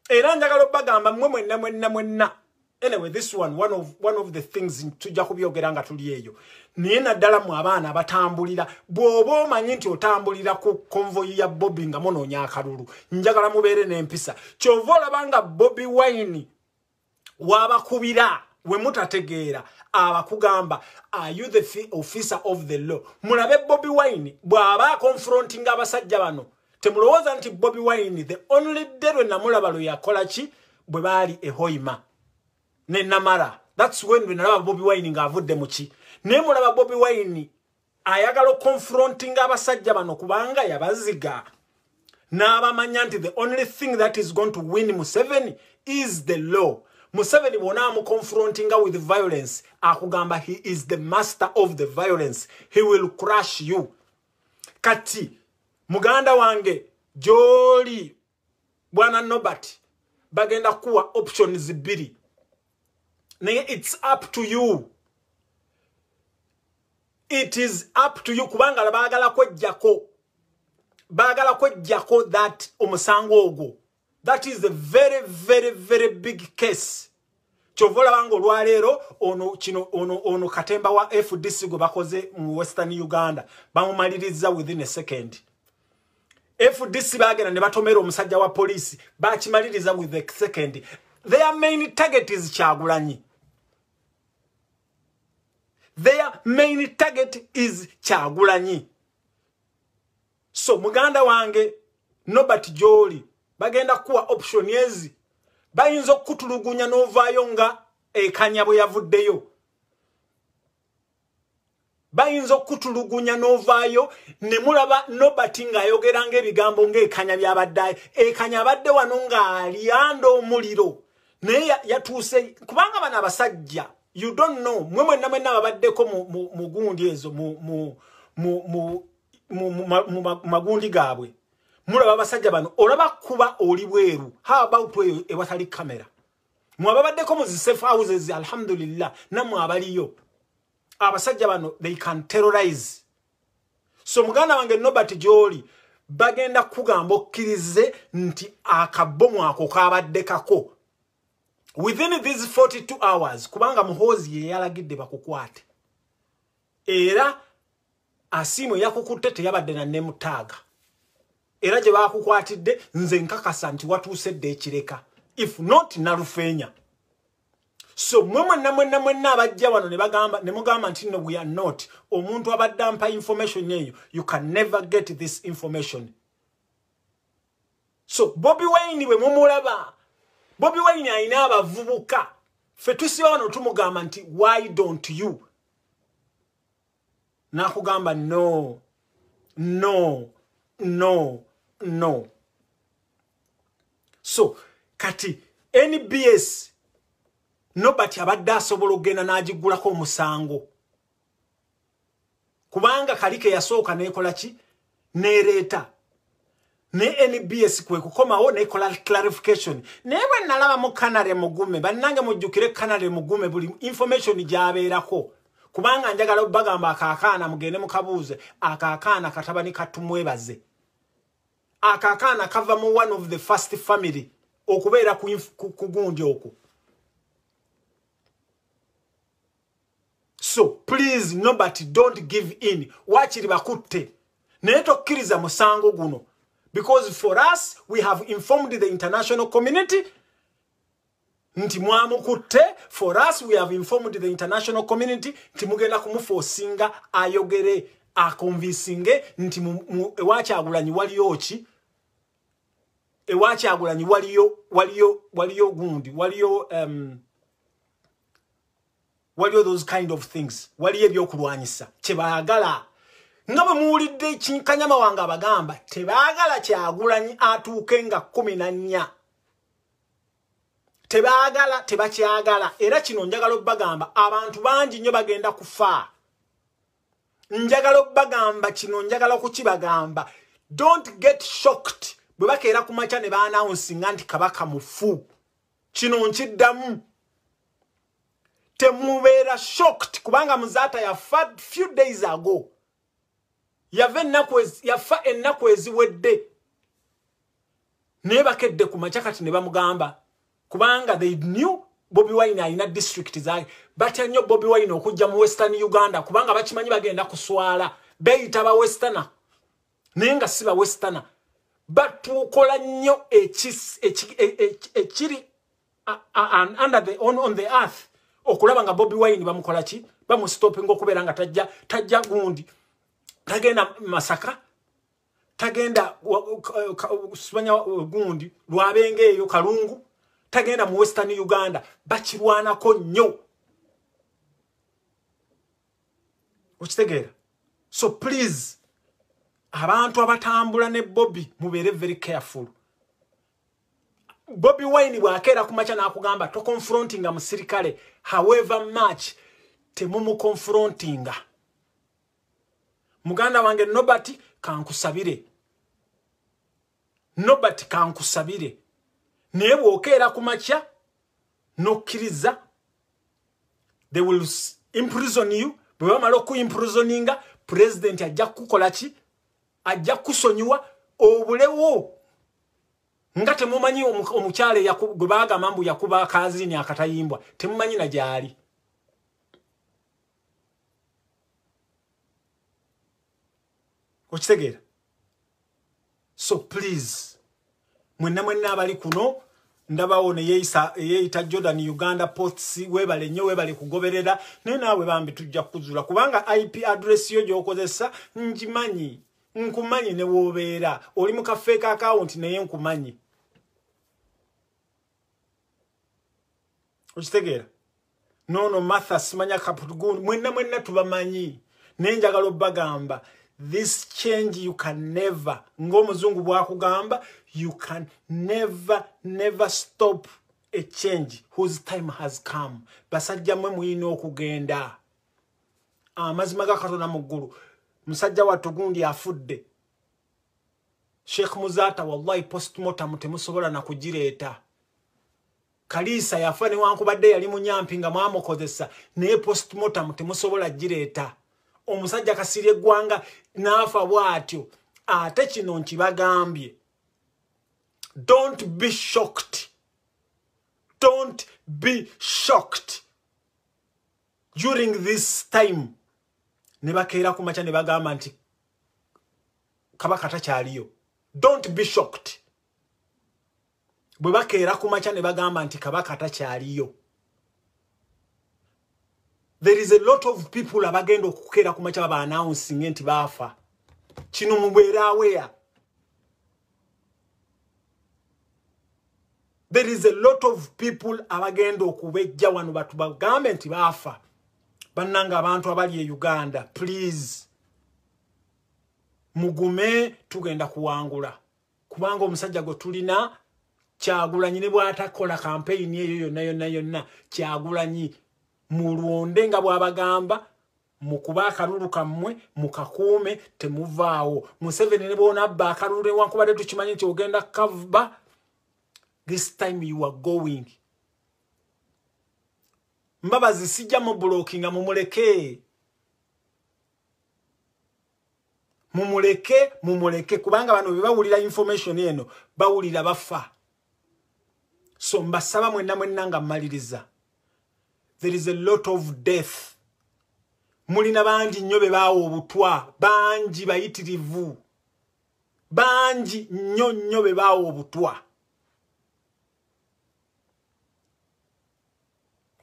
S3: Era njagala obagamba mmwe mwenna mwenna mwenna. Anyway, this one of the things tujja kubyogera nga tuli eyo. Naye naddala mu abaana abatambulira, bw'oba omanyi nti otambulira ku konvoyi ya Bobi nga munoonya akalulu, njagala mubeere n'empisa. Ky'ova olaba nga Bobi Wine wabakubira we mutategeera, abakugamba are you the officer of the law? Mulabe Bobi Wine bw'aba confronting abasajja bano. Temulowooza nti Bobi Wine the only day lwe namulaba lwe yakola ki bwe baali e Hoima ne Namara. That's when we nalaba Bobi Wine ng'avudde mu ki. Naye mulaba Bobi Wine ayagala confronting abasajja bano kubanga yabaziga. N'abamanya nti the only thing that is going to win Museveni is the law. Museveni bw'onaamu confrontinga with violence, akugamba he is the master of the violence. He will crush you. Kati muganda wange gy'oli bwana Norbert, bagenda kuwa options bbiri. Naye it's up to you. It is up to you kubanga baagala kwejjako. Baagala kwejjako that omusango ogwo. That is a very, very, very big case. Kyova olaba nga olwaleero ono kino ono katemba wa FDC gwe bakoze mu Western Uganda bamumaliriza within a second. FDC bagenda ne batomera omusajja wa poliisi bakimaliriza with a second. Their main target is Kyagulanyi. Their main target is Kyagulanyi. So muganda wange Norbert gy'oli bagenda kuwa option ezi. Bayinza okukutulugunya n'ovaayo nga ekanya bwe yavuddeyo. Bayinza okukutulugunya n'ovaayo ne mulaba Norbert ng'ayogera ng'ebigambo ng'ekanya by'abadde. Ekanya abadde wano ng'alyanda omuliro. Naye yatuuse kubanga bano abasajja you don't know. Mwe mwenna mwenna ababaddeko mu gundi ezo mu magundi gaabwe. Mulaba abasajja bano olaba kuba oli bweru. How about eyo ewatali kamera? Mwe ababaddeko mu zi safe houses, alhamdulillah, nammwe abaliyo. Abasajja bano they can terrorize. So muganda wange Norbert gy'oli bagenda kugamba okkirize nti akabomu ako kabadde kako. Within these 42 hours, kubanga Muhoozi ye yalagidde bakukwate. Era Asiimwe yakukutte teyabadde na name tag. Era gye bakukwatidde nze nkakasa nti watuuse dda ekireka. If not, nalufeenya. So mwe mwenna mwenna mwenna abajja wano ne bagamba ne mugamba nti no we are not. Omuntu abadde ampa information eyo, you can never get this information. So Bobi Wine bwe mumulaba, Bobi Wine alina abavubuka. Ffe tusiba wano tumugamba nti why don't you? Nakugamba no, no, no, no. So kati NBS Norbert abadde asobola okugenda n'agigulako omusango. Kubanga kalike yasooka n'ekola ki? N'ereeta. Ne NBS kwe kukomawo n'ekola clarification. Naye bwe nalaba mu Canary Mugume, bannange mujjukire Canary Mugume buli information gy'abeerako. Kubanga njagala obbagamba akaakaana mugende mukabuuze, akaakaana katabani katumwebaze. Akaakaana kava mu one of the first family okubeera ku gundi okwo. So please Norbert, don't give in. Wakiri bakutte. Naye tokkiriza musango guno. Because for us, we have informed the international community. Nti mwamukutte. For us, we have informed the international community. Nti mugenda kumuforcinga ayogere akonvincinge nti ewa Kyagulanyi waliyo ki? Ewa Kyagulanyi waliyo gundi, waliyo waliyo those kind of things. Waliyo ebyokulwanyisa kyebaagala. Nga bwe muwulidde Kanyama wange abagamba tebaagala Kyagulanyi atuuke nga 14. Tebaagala, tebakyagala. Era kino njagala obbagamba, abantu bangi nnyo bagenda kufa. Njagala obbagamba kino, njagala okukibagamba. Don't get shocked bwe bakeera ku makya ne baanawunsinga nti Kabaka mufu. Kino nkiddamu, temubeera shocked, kubanga Muzaata yafa few days ago, yafa ennaku eziwedde, naye bakedde ku makya kati ne bamugamba, kubanga they knew Bobi Wine alina district zaake. Batya nnyo Bobi Wine okujja mu Western Uganda, kubanga bakimanyi bagenda kuswala. Beeyita ba Westerner naye nga si ba Westerner. Batukola nnyo ekiri under the, on the earth okulaba nga Bobi Wine bamukola ki, bamustoppinga okubeera nga tajja gundi, tagenda Masaka, tagenda simanya gundi Lwabenge eyo Kalungu, tagenda mu Western Uganda. Bakirwanako nnyo, okitegeera? So please, abantu abatambula ne Bobi, mubeere very careful. Bobi Wine bw'akeera ku makya n'akugamba toconfrontinga musirikale, however much, temumuconfrontinga. Muganda wange Nobert, kankusabire. Nobert, kankusabire, naye bw'okeera ku makya n'okkiriza, they will imprison you. Bwe bamala okuimprisoninga, president ajja kukukola ki? Ajja kusonyiwa obulewo. Nga temumanyi omukyala gwe baagamba mbu yakuba akaziini akatayimbwa, temumanyi na gy'ali. Okitegeera? So please, mwenna mwenna abali kuno, ndabawo neyeyita Jordan Uganda Posts, webale nnyo, webale kugoberera. Naye naawe bambi tujja kukuzula, kubanga IP address yo gy'okozesa ngimanyi, nkumanyi ne woobeera. Oli mu ka fake account naye nkumanyi. Okitegeera? Nono Martha simanya Kapugun, mwenna mwenna tubamanyi. Naye njagala obbagamba, this change you can never, ng'omuzungu bw'akugamba, you can never never stop a change whose time has come. Basajja mmwe muyina okugenda. Amazima ga Katonda mu ggulu, musajja wattu gundi afudde, Sheikh Muzaata, wallahi postmortem temusobola na kugireeta. Kalisa yafa newankubadde yali munyampi nga mwamukozesa, naye postmortem temusobola gireeta. Omusajja Kasirye eggwanga n'afa bw'atyo. Ate kino nkibagambye, don't be shocked, don't be shocked during this time ne bakeera ku makya ne bagamba nti Kabaka takyaliyo. Don't be shocked bwe bakeera ku makya ne bagamba nti Kabaka takyaliyo. There is a lot of people abagenda okukeera ku makya baba announcing nti baafa. Kino mubeere aware. There is a lot of people abagenda okubejja wano batu bagambe nti baafa. Bannanga abantu abali e Uganda, please, mugume, tugenda kuwangula, kubanga omusajja gwe tulina Kyagulanyi, ne bw'atakola campaign eyo yonna yonna yonna, Kyagulanyi mulonde nga bw'abagamba, mukuba akalulu kammwe mukakuume, temuvaawo. Museveni ne bw'onabba akalulu, newankubadde tukimanyi nti ogenda kava, this time you are going. Mbabazi sijja mu blockinga, mumuleke, mumuleke, mumuleke, kubanga bano bebawulira information eno bawulira bafa. So mbasaba mwenna mwenna nga mmaliriza, there is a lot of death. Mulina bangi nnyo be baawa obutwa, bangi bayitirivu, bangi nnyo nnyo be baawa obutwa.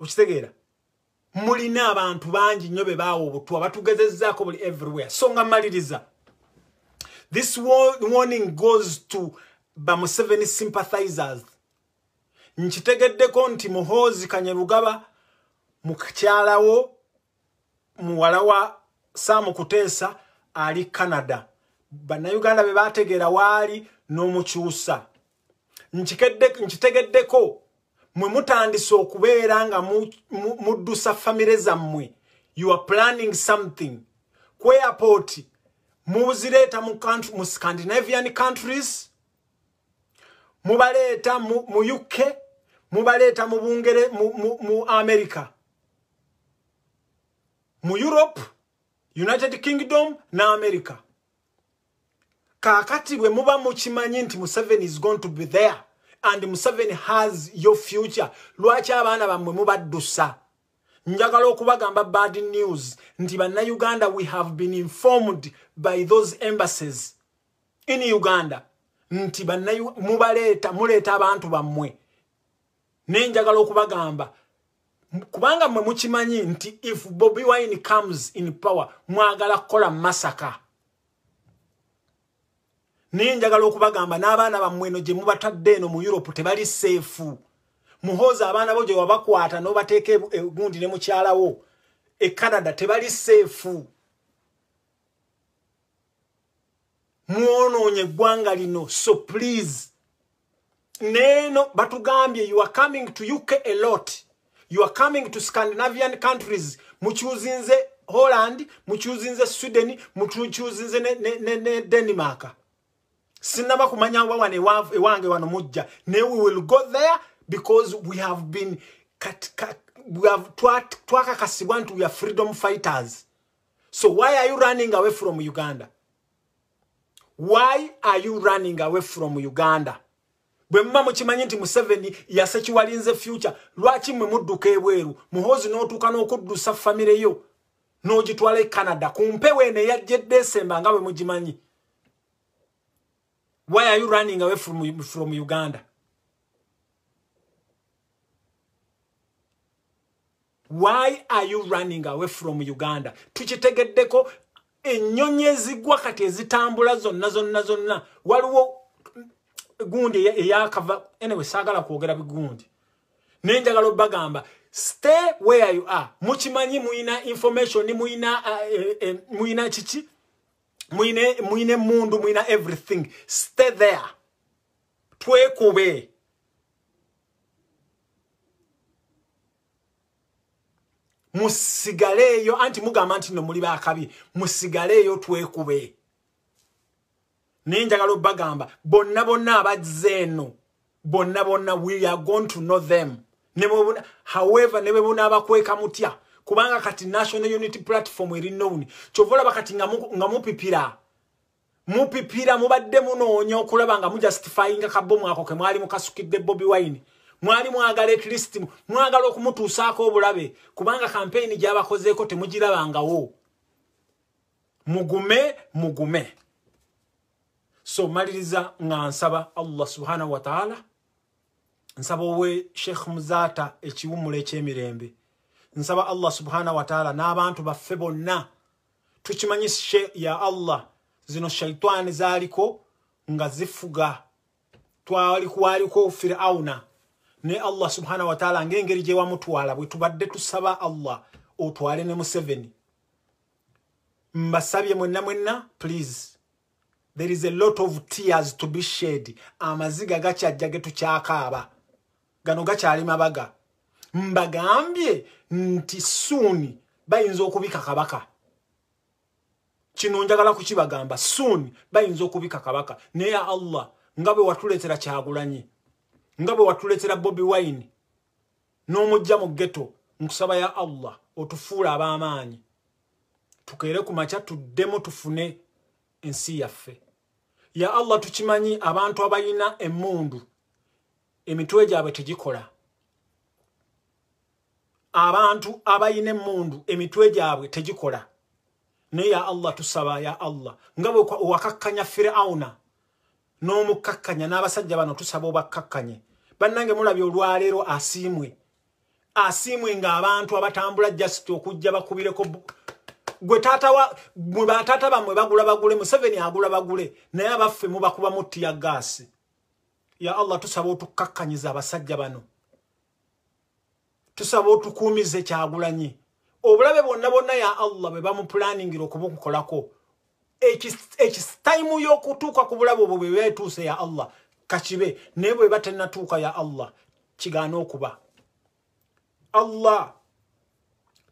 S3: Okitegeera? Mulina abantu bangi nnyo be baawa obutwa, batugezezzaako buli everywhere. So nga mmaliriza, this warning goes to ba Museveni sympathizers. Nkitegeddeko nti Muhoozi Kanyerugaba, mukyalawo, muwala wa Sam Kuteesa, ali Canada. Bannayuganda be bategeera waali n'omukyusa. Nkitegeddeko Mwe mutandise okubeera nga muddusa famire zammwe. You are planning something. Ku airport muzireeta mu Scandinavian countries, mubaleeta mu UK, mubaleeta mu Bungere, mu America, mu Europe, United Kingdom na America. Kaakati bwe muba mukimanyi nti Museveni is going to be there and Museveni has your future, lwaki abaana bammwe mubaddusa? Njagala okubagamba bad news nti bannayuganda, we have been informed by those embassies in Uganda nti mubaleeta, muleeta abantu bammwe. Naye njagala okubagamba, kubanga mmwe mukimanyi nti if Bobi Wine comes in power, mwagala kukola masaka. Naye njagala okubagamba n'abaana bammwe eno gye mubatadde eno mu Europe tebali safe. Muhoozi abaana bo gye wabakwata n'obateeka egundi ne mukyalawo e Canada tebali safe. Mwonoonye eggwanga lino, so please. Neeno batugambye you are coming to UK a lot. You are coming to Scandinavian countries. Mukyuzinze Holland, mukyuzinze Sweden, mukyuzinze ne Denmark. Sinaba kumanya wano ewange wano mujja. Ne we will go there because we have been twakakasibwa nti we are freedom fighters. So why are you running away from Uganda? Why are you running away from Uganda? Bwe muba mukimanyi nti Museveni yasekiwalinze future, lwaki mmwe mudduka ebweru? Muhoozi n'otuuka n'okuddusa famire yo n'ogitwala e Canada ku mpewo eno eyajja December nga bwe mugimanyi. Why are you running away from Uganda? Why are you running away from Uganda? Tukitegeddeko ennyonyi ezigwa kati ezitambula zonna zonna zonna. Waliwo gundi eyakava, anyway saagala kwogera bigundi. Naye njagala obbagamba stay where you are. Mukimanyi muyina information, muyina kiki? Muyine mundu, muyina everything. Stay there. Twekube. Musigaleeyo, anti mugamba nti no muli bakabi. Musigaleeyo twekube. Naye njagala obbagamba bonna bonna abazze eno, bonna bonna we are going to know them. However, ne bwe bunaabakweka mutya, kubanga kati National Unity Platform eri known. Kyova olaba kati nga mupipira. Mupipira mubadde munoonya okulaba nga mujustifyinga kabomu ako ke mwali mukasukidde Bobi Wine. Mwali mwagala at least mwagala okumutuusaako obulabe, kubanga campaign gy'abakozeeko temugirabangawo. Mugume, mugume. So maliriza nga nsaba Allah subhanahu wa ta'ala, nsaba owe Sheikh Muzaata ekiwummulo eky'emirembe. Nsaba Allah subhanahu wa ta'ala n'abantu baffe bonna tukimanyi ya Allah zino shaitani zaaliko nga zifuga. Twaliko Fir'auna ne Allah subhanahu wa ta'ala ng'engeri gye wamutwala bwe tubadde tusaba Allah otwale ne Museveni. Mbasabye mwenna mwenna, please. There is a lot of tears to be shed. Amaziga gakyajja ge tukyakaaba. Gano gakyali mabaga. Mbagambye nti soon bayinza okubika kabaka. Kino njagala kukibagamba, soon bayinza okubika kabaka. Naye ya Allah nga bwe watuleetera Kyagulanyi, nga bwe watuleetera Bobi Wine n'omujja mu ghetto, nkusaba ya Allah otufuule ab'amaanyi, tukeere ku makya tuddemu tufune ensi yaffe. Ya Allah tukimanyi abantu abalina emmundu emitwe gyabwe tegikola. Abantu abalina emmundu emitwe gyabwe tegikola. Naye ya Allah tusaba ya Allah nga bwe wakakkanya Fir'auna n'omukakkanya n'abasajja bano tusaba obakkakkanye. Bannange mulabye olwaleero asiimwe. Asiimwe ng'abantu abatambula just okujja bakubireko gwe taata wa mwe bataata bammwe bagula bagule, Museveni agula bagule, naye abaffe mubakubamu tear gas. Ya Allah tusaba otukakkanyiza abasajja bano. Tusaba otukuumize Kyagulanyi. Obulabe bonna bonna ya Allah bwe bamupulaningira okubukolako. Ekisitaimu y'okutuuka ku bulabe obwo bwe beetuuse ya Allah kakibe, naye bwe batannatuuka ya Allah Kigaana okuba. Allah,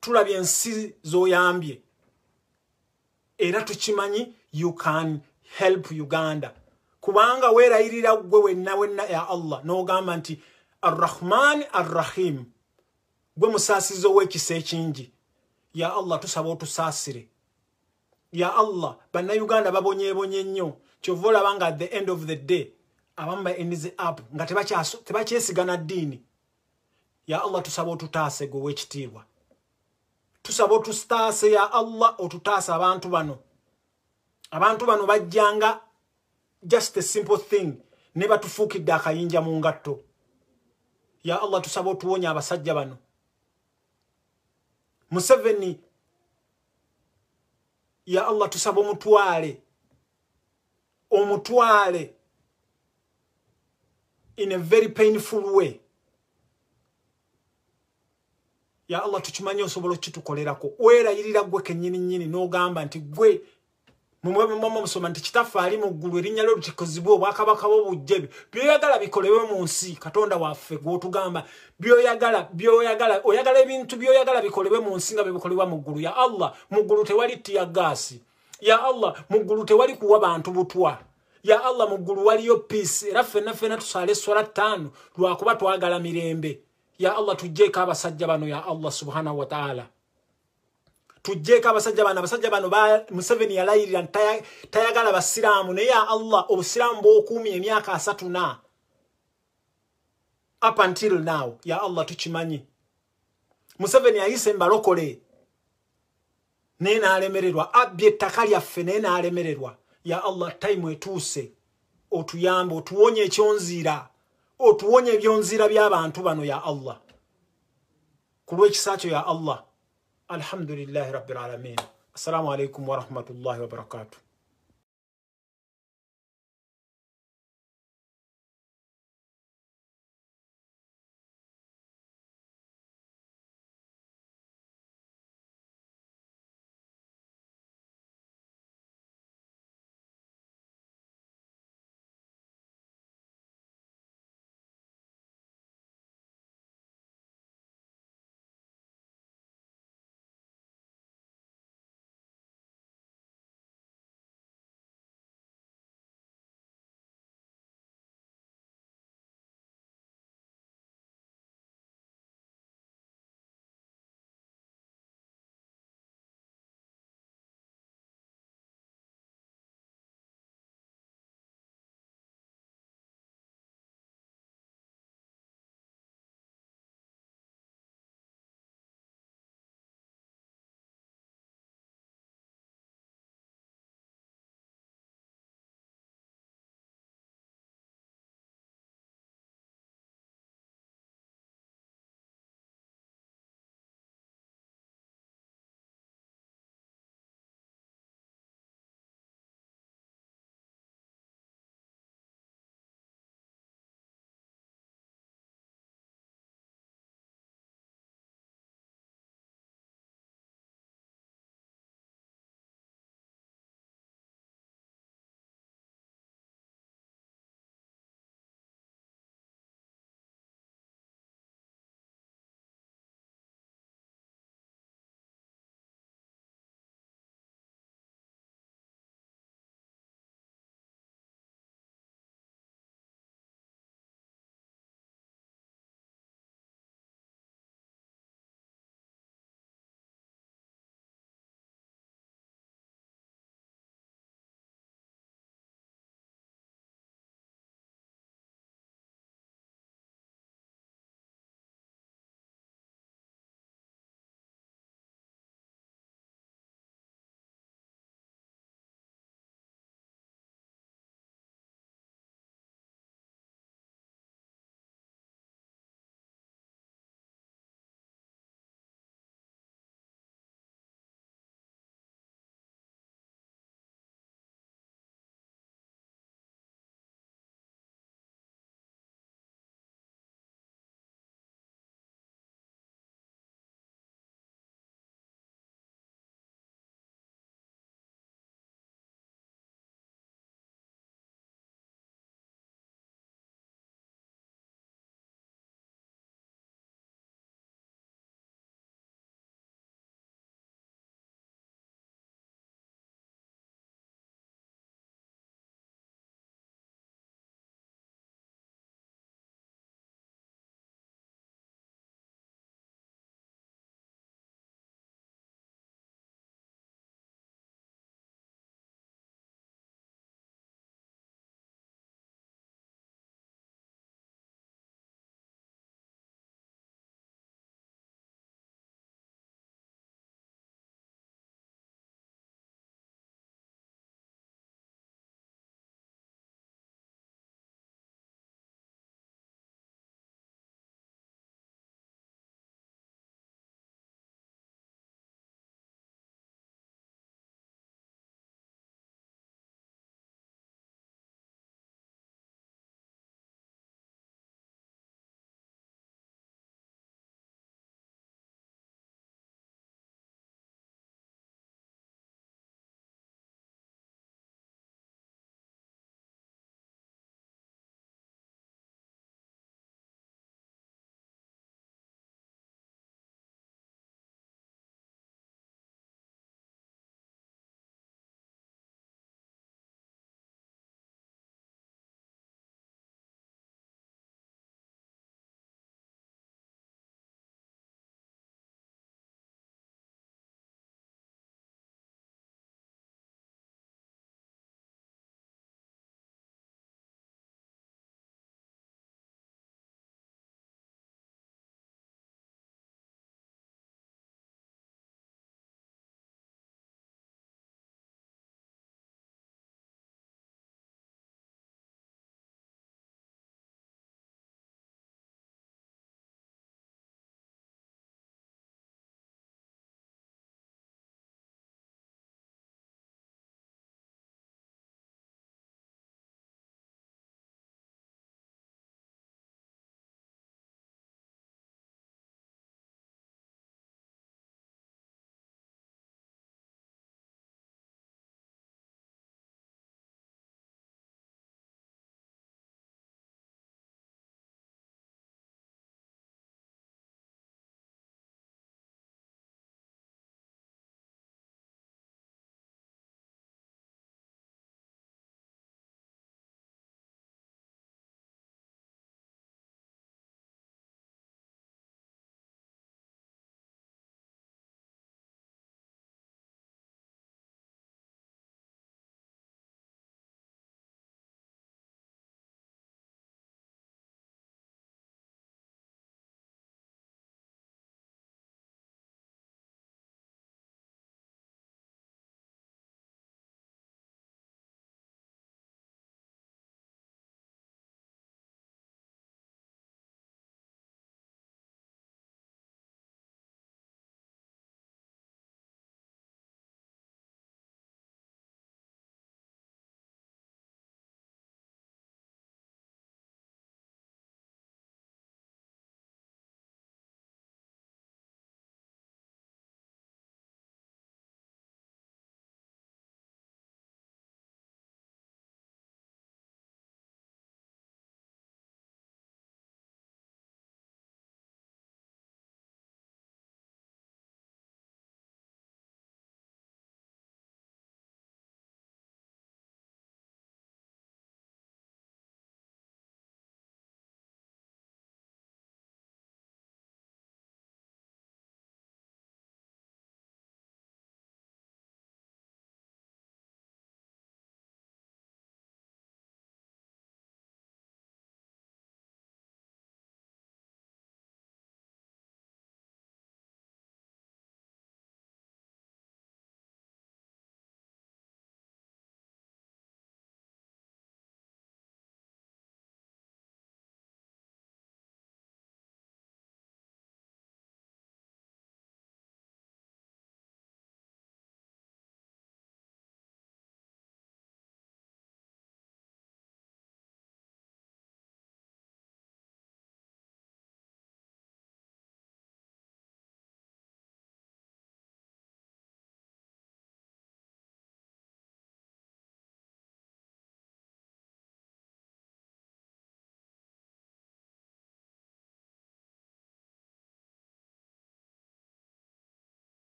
S3: tulabye ensi z'oyambye era tukimanyi you can help Uganda, kubanga weerayirira ggwe wenna wenna ya Allah n'ogamba nti Arrahman Arrahim, gwe musaasizi ow'ekisa ekingi. Ya Allah, tusaba otusaasire. Ya Allah, bannayuganda babonyeebonye nnyo, kyova olaba nga at the end of the day abamu ba ends up nga tebakyesigana ddiini. Ya Allah, tusaba otutaase gwe ow'ekitiibwa, tusaba otutaase ya Allah, otutaase abantu bano. Abantu bano bajjanga just a simple thing ne batufuukidde akayinja mu ngatto. Ya Allah, tusaba otuwonya abasajja bano. Museveni, ya Allah, tusaba omutwale, omutwale in a very painful way. Ya Allah, tukimanyi osobola okitukolerako. Weerayirira ggwe kennyini nnyini n'ogamba nti ggwe musoma nti kitaffe ali mu ggulu, erinnya lyo litukuzibwe, obwakabaka bwo bujje, by'oyagala bikolebwe mu nsi. Katonda waffe gw'otugamba by'oyagala, by'oyagala, oyagala ebintu by'oyagala bikolebwe mu nsi nga bwe bikolebwa mu ggulu. Ya Allah, mu ggulu tewali teargas. Ya Allah, mu ggulu tewali kuwa bantu butwa. Ya Allah, mu ggulu waliyo peace, era ffenna ffenna tusaale esswala 5 lwakuba twagala mirembe. Ya Allah, tuggyeko abasajja bano. Ya Allah subhanahu wa ta'ala, tuggyeko abasajja bano. Abasajja bano Museveni yalayirira nti tayagala basiraamu, naye ya Allah, obusiraamu bw'okuumye emyaka 30 na up until now. Ya Allah, tukimanyi Museveni ayise mbalokole naye n'alemererwa, abbye ettaka lyaffe naye n'alemererwa. Ya Allah, time etuuse otuyambe, otuwonye ekyonziira, otuwonye ebyonziira by'abantu bano. Ya Allah, ku lw'ekisa kyo ya Allah. Alhamdulillahi rabbil alamin. Assalamu alaikum wa rahmatullahi wa barakatuh.